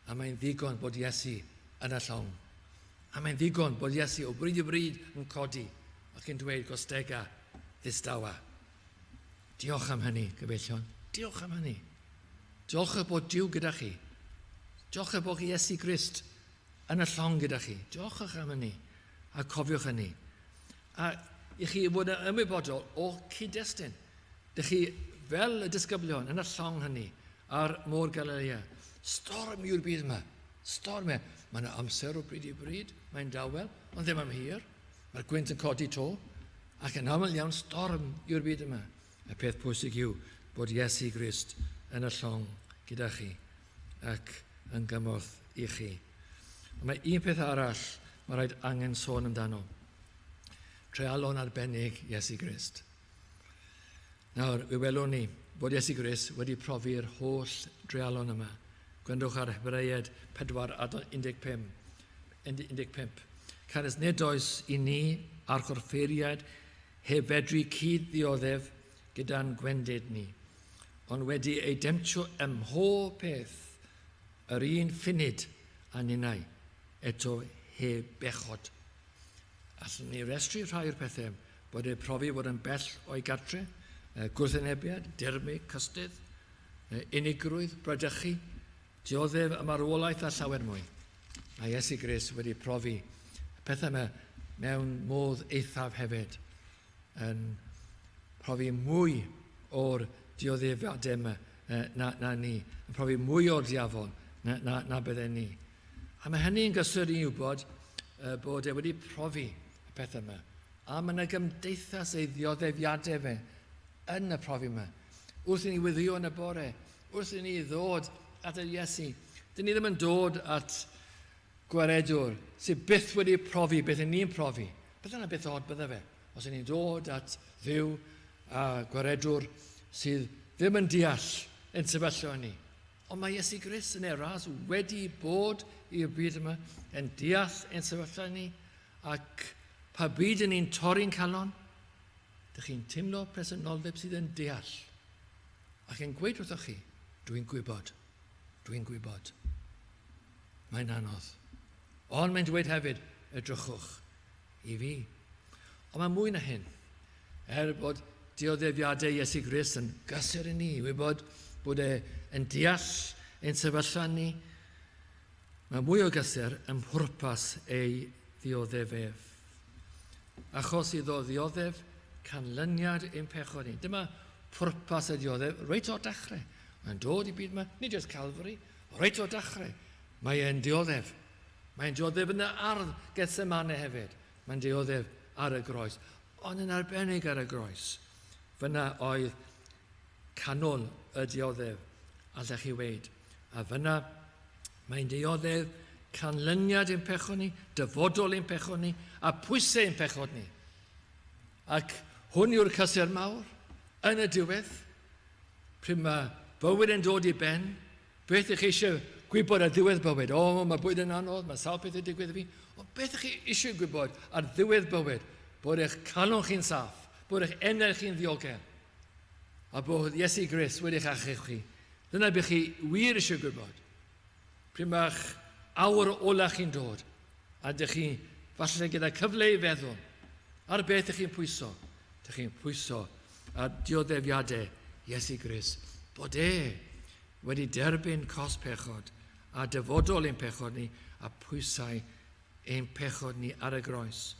A mae'n ddigon bod Iesu yn y llong. A mae'n ddigon bod Iesu o bryd i bryd yn codi ac yn dweud gostega ddistawa. Diolch am hynny, gyfeillion. Diolch am hynny. Diolch bod Duw gyda chi. Diolch bod Iesu Grist yn y llong gyda chi. Diolchwch am hynny, a cofiwch hynny. A i chi fod yn ymwybodol o cyd-destun. Dych chi fel y disgyblion yn y llong hynny ar môr Galilea. Storm yw'r byd yma. Storm e. Mae yna amser o bryd i bryd, mae'n dawel, ond ddim am hir. Mae'r gwynt yn codi to, ac yn aml iawn storm yw'r byd yma. Y peth pwysig yw bod Iesu Grist yn y llong gyda chi ac yn gymorth i chi. Ond mae un peth arall mae rhaid angen sôn amdano. Treialon arbennig Iesu Grist. Nawr, fe welwn ni bod Iesu Grist wedi profi'r holl dreialon yma. Gwrandwch ar Hebreaid 4 adnod 15. 15. Canys nid oes i ni a'r chorffeiriaid heb fedru cyd-ddioddef gyda'n gwendid ni, ond wedi ei demtio ym mhob peth, yr un ffunud â ninnau, eto heb bechod. Allwn ni restru rhai o'r pethau bod eu profi fod yn bell o'i gartre, gwrthwynebiad, dirmyg, cystudd, unigrwydd, bradychu, dioddef y marwolaeth a llawer mwy. Mae Iesu Grist wedi profi y pethau yma mewn modd eithaf hefyd, yn profi mwy o'r dioddefiadau yma na, na ni, yn profi mwy o'r diafol na, na, na bydden ni. A mae hynny'n gysur i wybod bod e wedi profi y pethau yma. A mae yna gymdeithas ei ddioddefiadau fe yn y profi yma. Wrth i ni wyddio yn y bore, wrth i ni ddod at yr Iesu, dyn ni ddim yn dod at gwaredwr sydd byth wedi profi beth yn ni'n profi. Beth yna beth od bydde fe? Os y'n ni'n dod at Dduw a gwaredwr sydd ddim yn deall ein sefyllfa ni. Ond mae Iesu Grist yn ei ras wedi bod i'r byd yma, yn deall ein sefyllfa ni, ac pa bryd yn ni'n torri'n calon, dych chi'n teimlo presenoldeb sydd yn deall ac yn gweud wrthoch chi, dwi'n gwybod, dwi'n gwybod. Mae'n anodd. Ond mae'n dweud hefyd, edrychwch i fi. Ond mae mwy na hyn. Er bod dioddefiadau Iesu Grist yn gysur i ni, wybod bod e yn deall ein sefyllfa ni, mae mwy o gysur ym mhwrpas ei ddioddef ef. Achos iddo ddioddef canlyniad ein pechod ni. Dyma pwrpas y dioddef reit o'r dechrau. Mae'n dod i byd yma, nid jyst Calvary, reit o'r dechrau. Mae e'n dioddef. Mae'n dioddef yn y ardd Gethsemane hefyd. Mae'n dioddef ar y groes. Ond yn arbennig ar y groes. Fyna oedd canol y dioddef, allech chi weid. A fyna mae'n dioddef canlyniad ein pechod ni, dyfodol ein pechod ni, a pwysau ein pechod ni. Ac hwn yw'r cysur mawr yn y diwedd. Pryd mae bywyd yn dod i ben, beth ych chi eisiau gwybod ar ddiwedd bywyd? O, mae bywyd yn anodd, mae sawl peth yn digwydd i fi. Ond beth ych chi eisiau gwybod ar ddiwedd bywyd? Bod eich calon chi'n saff, bod eich enau chi'n ddiogel, a bod Iesu Grist wedi eich achub chi. Dyna beth chi wir eisiau gwybod. Pryd mae'ch awr ola chi'n dod, a dych chi falle gyda cyfle i feddwl ar beth ych chi'n pwyso, dych chi'n pwyso ar dioddefiadau Iesu Grist, bod e wedi derbyn cost pechod a dyfodol ein pechod ni a pwysau ein pechod ni ar y groes.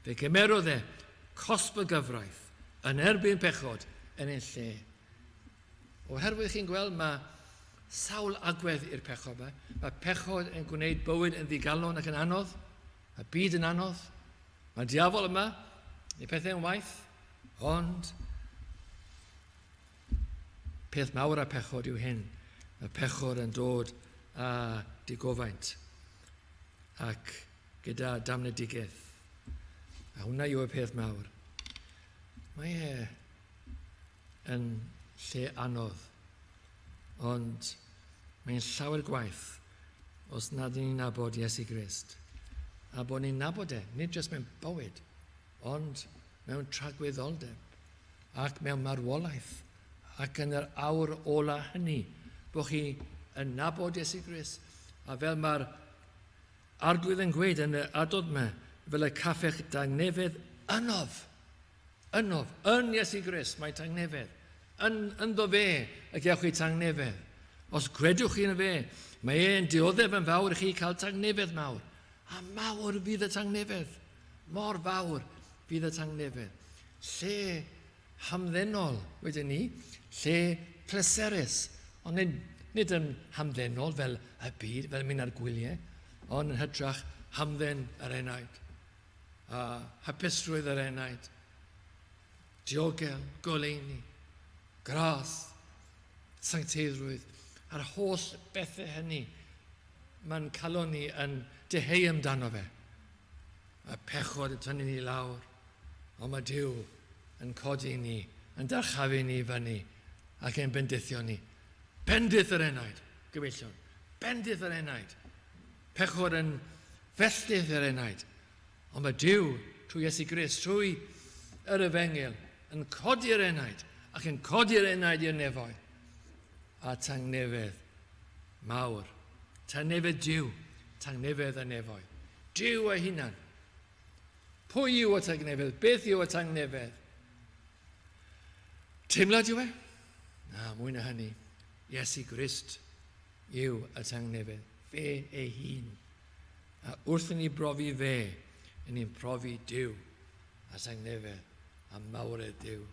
Fe gymerodd e cosb y gyfraith yn erbyn pechod yn ein lle. Oherwydd chi'n gweld mae sawl agwedd i'r pechod yma. Mae pechod yn gwneud bywyd yn ddigalon ac yn anodd. Mae byd yn anodd. Mae diafol yma, neu pethau yn waith, ond peth mawr a pechod yw hyn. Mae pechod yn dod â digofaint ac gyda damnedigaeth. A hwnna yw y peth mawr. Mae e yn lle anodd, ond mae'n llawer gwaith os nad ni'n nabod Iesu Grist. A bod ni'n nabod e, nid jyst mewn bywyd, ond mewn tragwyddoldeb ac mewn marwolaeth ac yn yr awr ola hynny, bod chi yn nabod Iesu Grist. A fel mae'r Arglwydd yn gweud yn y adnod yma, fel y caffech dangnefedd ynof. Ynof, yn Iesu Grist, mae tangnefedd. Yn, ynddo fe y gewch chi tangnefedd. Os credwch chi yn fe, mae e'n dioddef yn fawr i chi cael tangnefedd mawr. A mawr fydd y tangnefedd. Mor fawr fydd y tangnefedd. Lle hamddenol, wedyn ni, lle pleserus. Ond nid, nid yn hamddenol fel y byd, fel mynd ar gwyliau, ond yn hytrach hamdden yr enaid. A hapusrwydd yr enaid, diogel, goleuni, gras, sancteiddrwydd, a'r holl bethau hynny mae'n calon ni yn deheu amdano fe. Mae pechod yn tynnu ni lawr, ond mae Duw yn codi ni, yn dyrchafu ni fyny ac yn bendithio ni. Bendith yr enaid, gyfeillion. Bendith yr enaid. Pechod yn felltith yr enaid. Ond mae Duw, trwy Iesu Grist, trwy yr efengyl, yn codi'r enaid ac yn codi'r enaid i'r nefoedd. A tangnefedd mawr. Tangnefedd Duw, tangnefedd y nefoedd. Duw ei hunan. Pwy yw y tangnefedd? Beth yw y tangnefedd? Teimlad yw e? Na, mwy na hynny. Iesu Grist yw y tangnefedd. Fe ei hun. A wrth i ni brofi fe, i ni'n profi Duw a tangnefedd a mawredd Duw.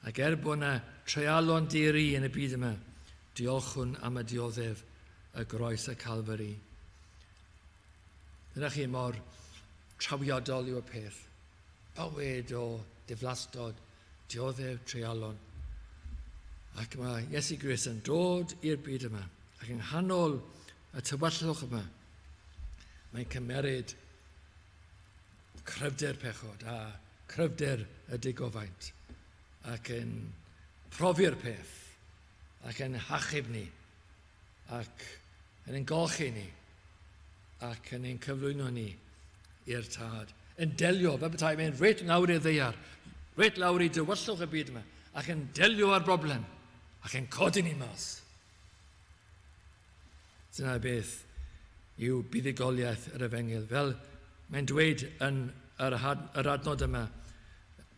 Ac er bod yna treialon diri yn y byd yma, diolchwn am y dioddef y groes y Calfari. Dyna chi mor trawiadol yw y peth. Bywyd o diflastod, dioddef treialon. Ac mae Iesu Grist yn dod i'r byd yma, ac yng nghanol y tywyllwch yma, mae'n cymeryd cryfder pechod a cryfder y digofaint ac yn profi'r peth ac yn hachub ni ac yn ein golchi ni ac yn ein cyflwyno ni i'r Tad. Yn delio, fel petai, mae'n reit lawr i'r ddeiar, reit lawr i dywyllwch y byd yma, ac yn delio â'r broblem, ac yn codi ni mas. Dyna beth yw buddugoliaeth yr efengyl. Fel mae'n dweud yn yr, yr adnod yma,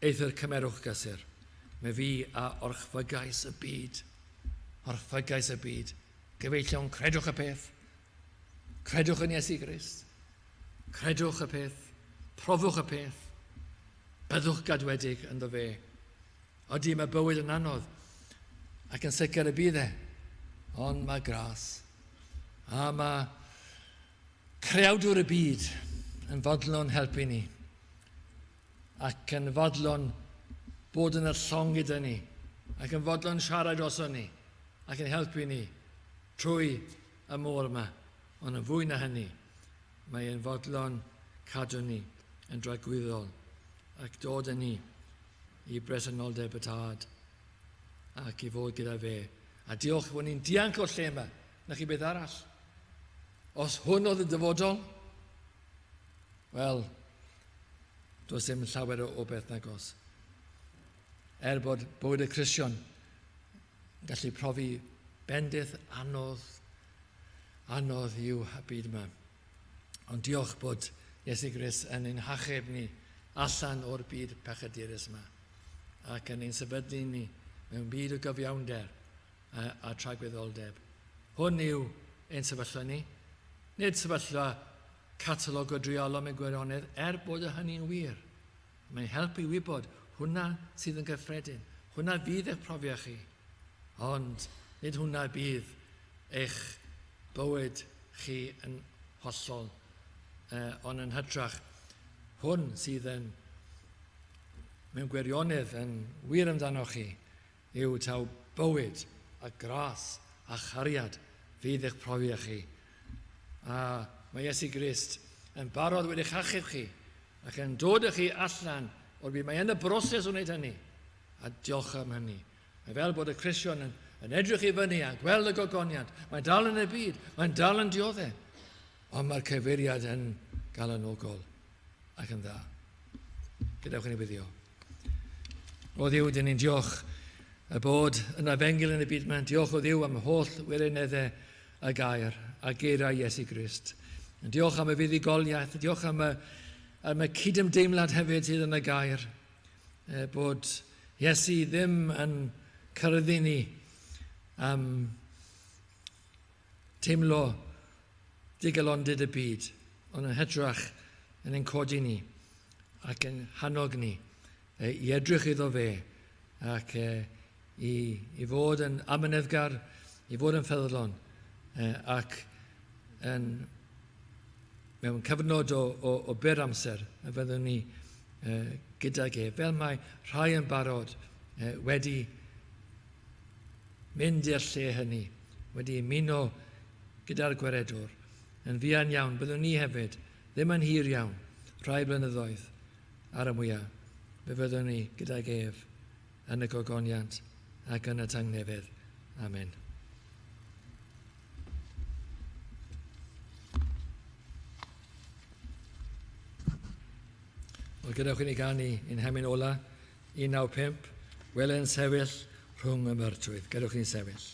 eithr cymerwch gysur. Mae fi a orchfygais y byd. Orchfygais y byd. Gyfeillion, credwch y peth. Credwch yn Iesu Grist. Credwch y peth. Profwch y peth. Byddwch gadwedig ynddo fe. Ydy, mae bywyd yn anodd, ac yn sicr y bydd e, ond mae gras. A mae creawdwr y byd yn fodlon helpu ni, ac yn fodlon bod yn y llong gyda ni, ac yn fodlon siarad droson ni, ac yn helpu ni trwy y môr yma. Ond yn fwy na hynny, mae e'n fodlon cadw ni yn dragwyddol ac dod â ni i bresenoldeb y Tad ac i fod gyda fe. A diolch bod ni'n dianc o'r lle yma. Na chi beth arall. Os hwn oedd y dyfodol, wel, does dim llawer o beth nagos. Er bod bywyd y Cristion yn gallu profi bendith anodd. anodd yw y byd yma. Ond diolch bod Iesu Grist yn ein hachub ni allan o'r byd pechadurus yma ac yn ein sefydlu ni mewn byd o gyfiawnder a, a tragwyddoldeb. Hwn yw ein sefyllfa ni. Nid sefyllfa catalog o drialon mewn gwirionedd, er bod y hynny'n wir. Mae'n helpu i wybod hwnna sydd yn gyffredin, hwnna fydd eich profiad chi. Ond nid hwnna bydd eich bywyd chi yn hollol, eh, ond yn hytrach hwn sydd yn mewn gwirionedd yn wir amdano chi yw taw bywyd a gras a chariad fydd eich profiad chi. A mae Iesu Grist yn barod wedi'ch achub chi ac yn dod â chi allan o'r byd. Mae yn y broses o wneud hynny. A diolch am hynny. Mae fel bod y Cristion yn, yn edrych i fyny a gweld y gogoniant. Mae'n dal yn y byd, mae'n dal yn dioddef. Ond mae'r cyfeiriad yn galonogol ac yn dda. Gadewch i ni wyddio. O Dduw, dyn ni'n diolch y bod yn efengyl yn y byd yma. Diolch o Dduw am holl wirioneddau y gair a geiriau Iesu Grist. Diolch am y fuddugoliaeth, diolch am y, am y cydymdeimlad hefyd sydd yn y gair. E, bod Iesu ddim yn cyrraedd ni am teimlo digalondid y byd, ond yn hytrach yn ein codi ni ac yn hannog ni e, i edrych iddo fe ac e, i, i fod yn amyneddgar, i fod yn ffyddlon e, ac yn, mewn cyfnod o, o, o byr amser y fyddwn ni e, gydag e, fel mae rhai yn barod e, wedi mynd i'r lle hynny, wedi ymuno gyda'r Gwaredwr. Yn fuan iawn, byddwn ni hefyd, ddim yn hir iawn, rhai blynyddoedd ar y mwyaf, fe fyddwn ni gydag ef yn y gogoniant ac yn y tangnefedd. Amen. Wel, gadewch i ni ganu ein hemyn ola, 195, Wele'n sefyll rhwng y myrtwydd. Gadewch i ni sefyll.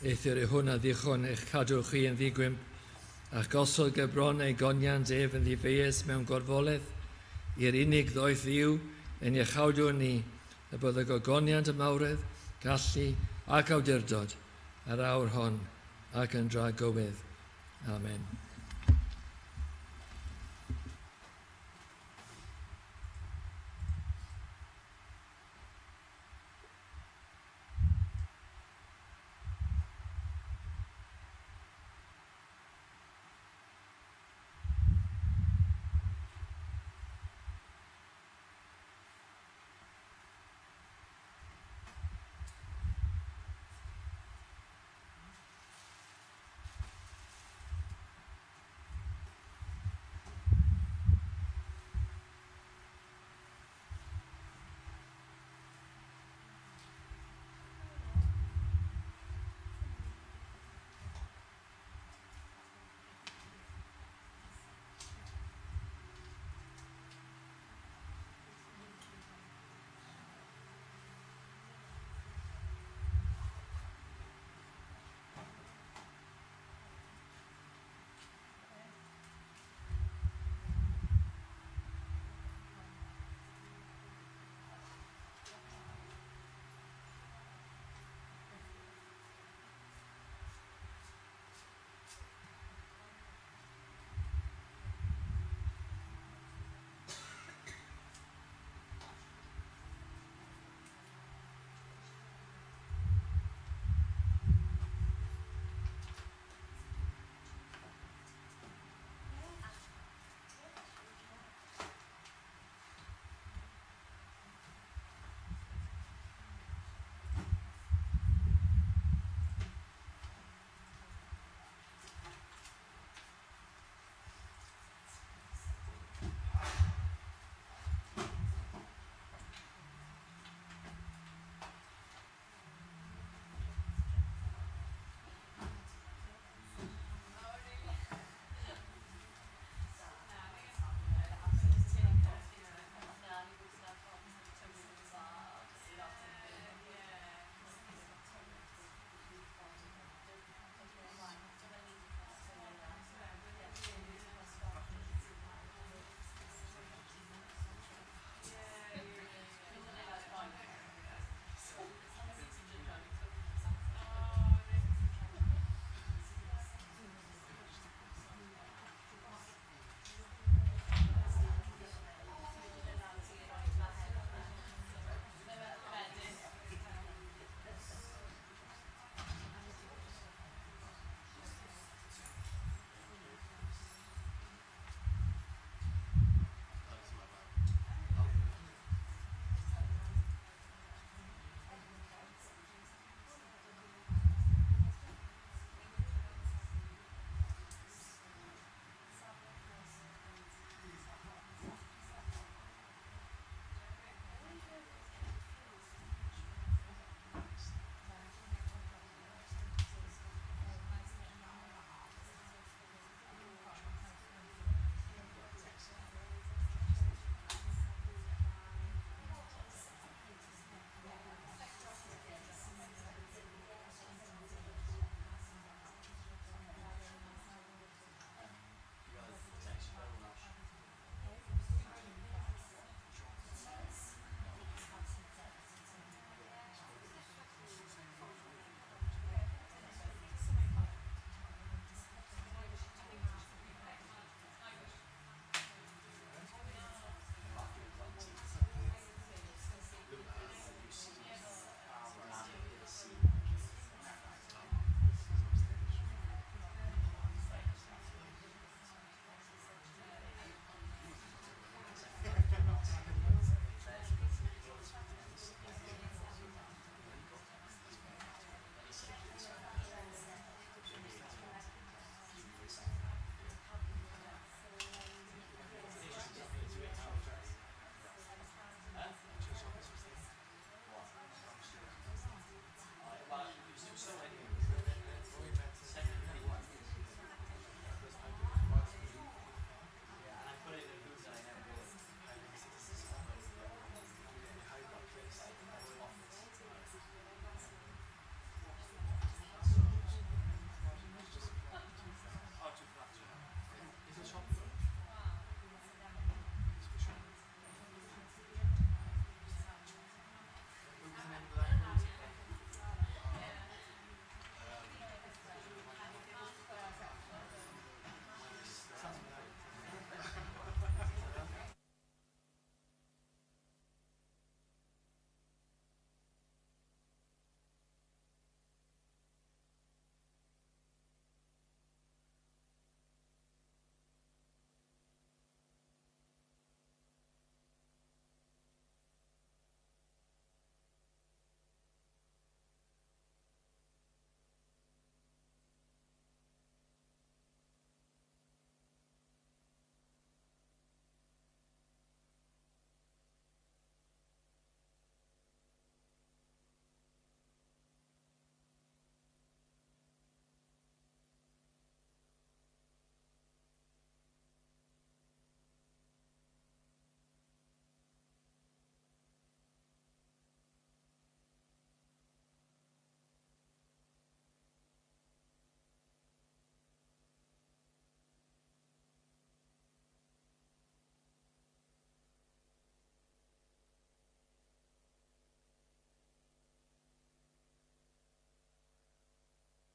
Eithr i hwn a ddichon eich cadw chi yn ddigwymp, a'ch gosod ger bron ei goniant ef yn ddifeius mewn gorfoledd, i'r unig ddoeth Dduw ein iachawdwr ni, y bydd y gogoniant y mawredd, gallu ac awdurdod ar awr hon ac yn dragywydd. Amen.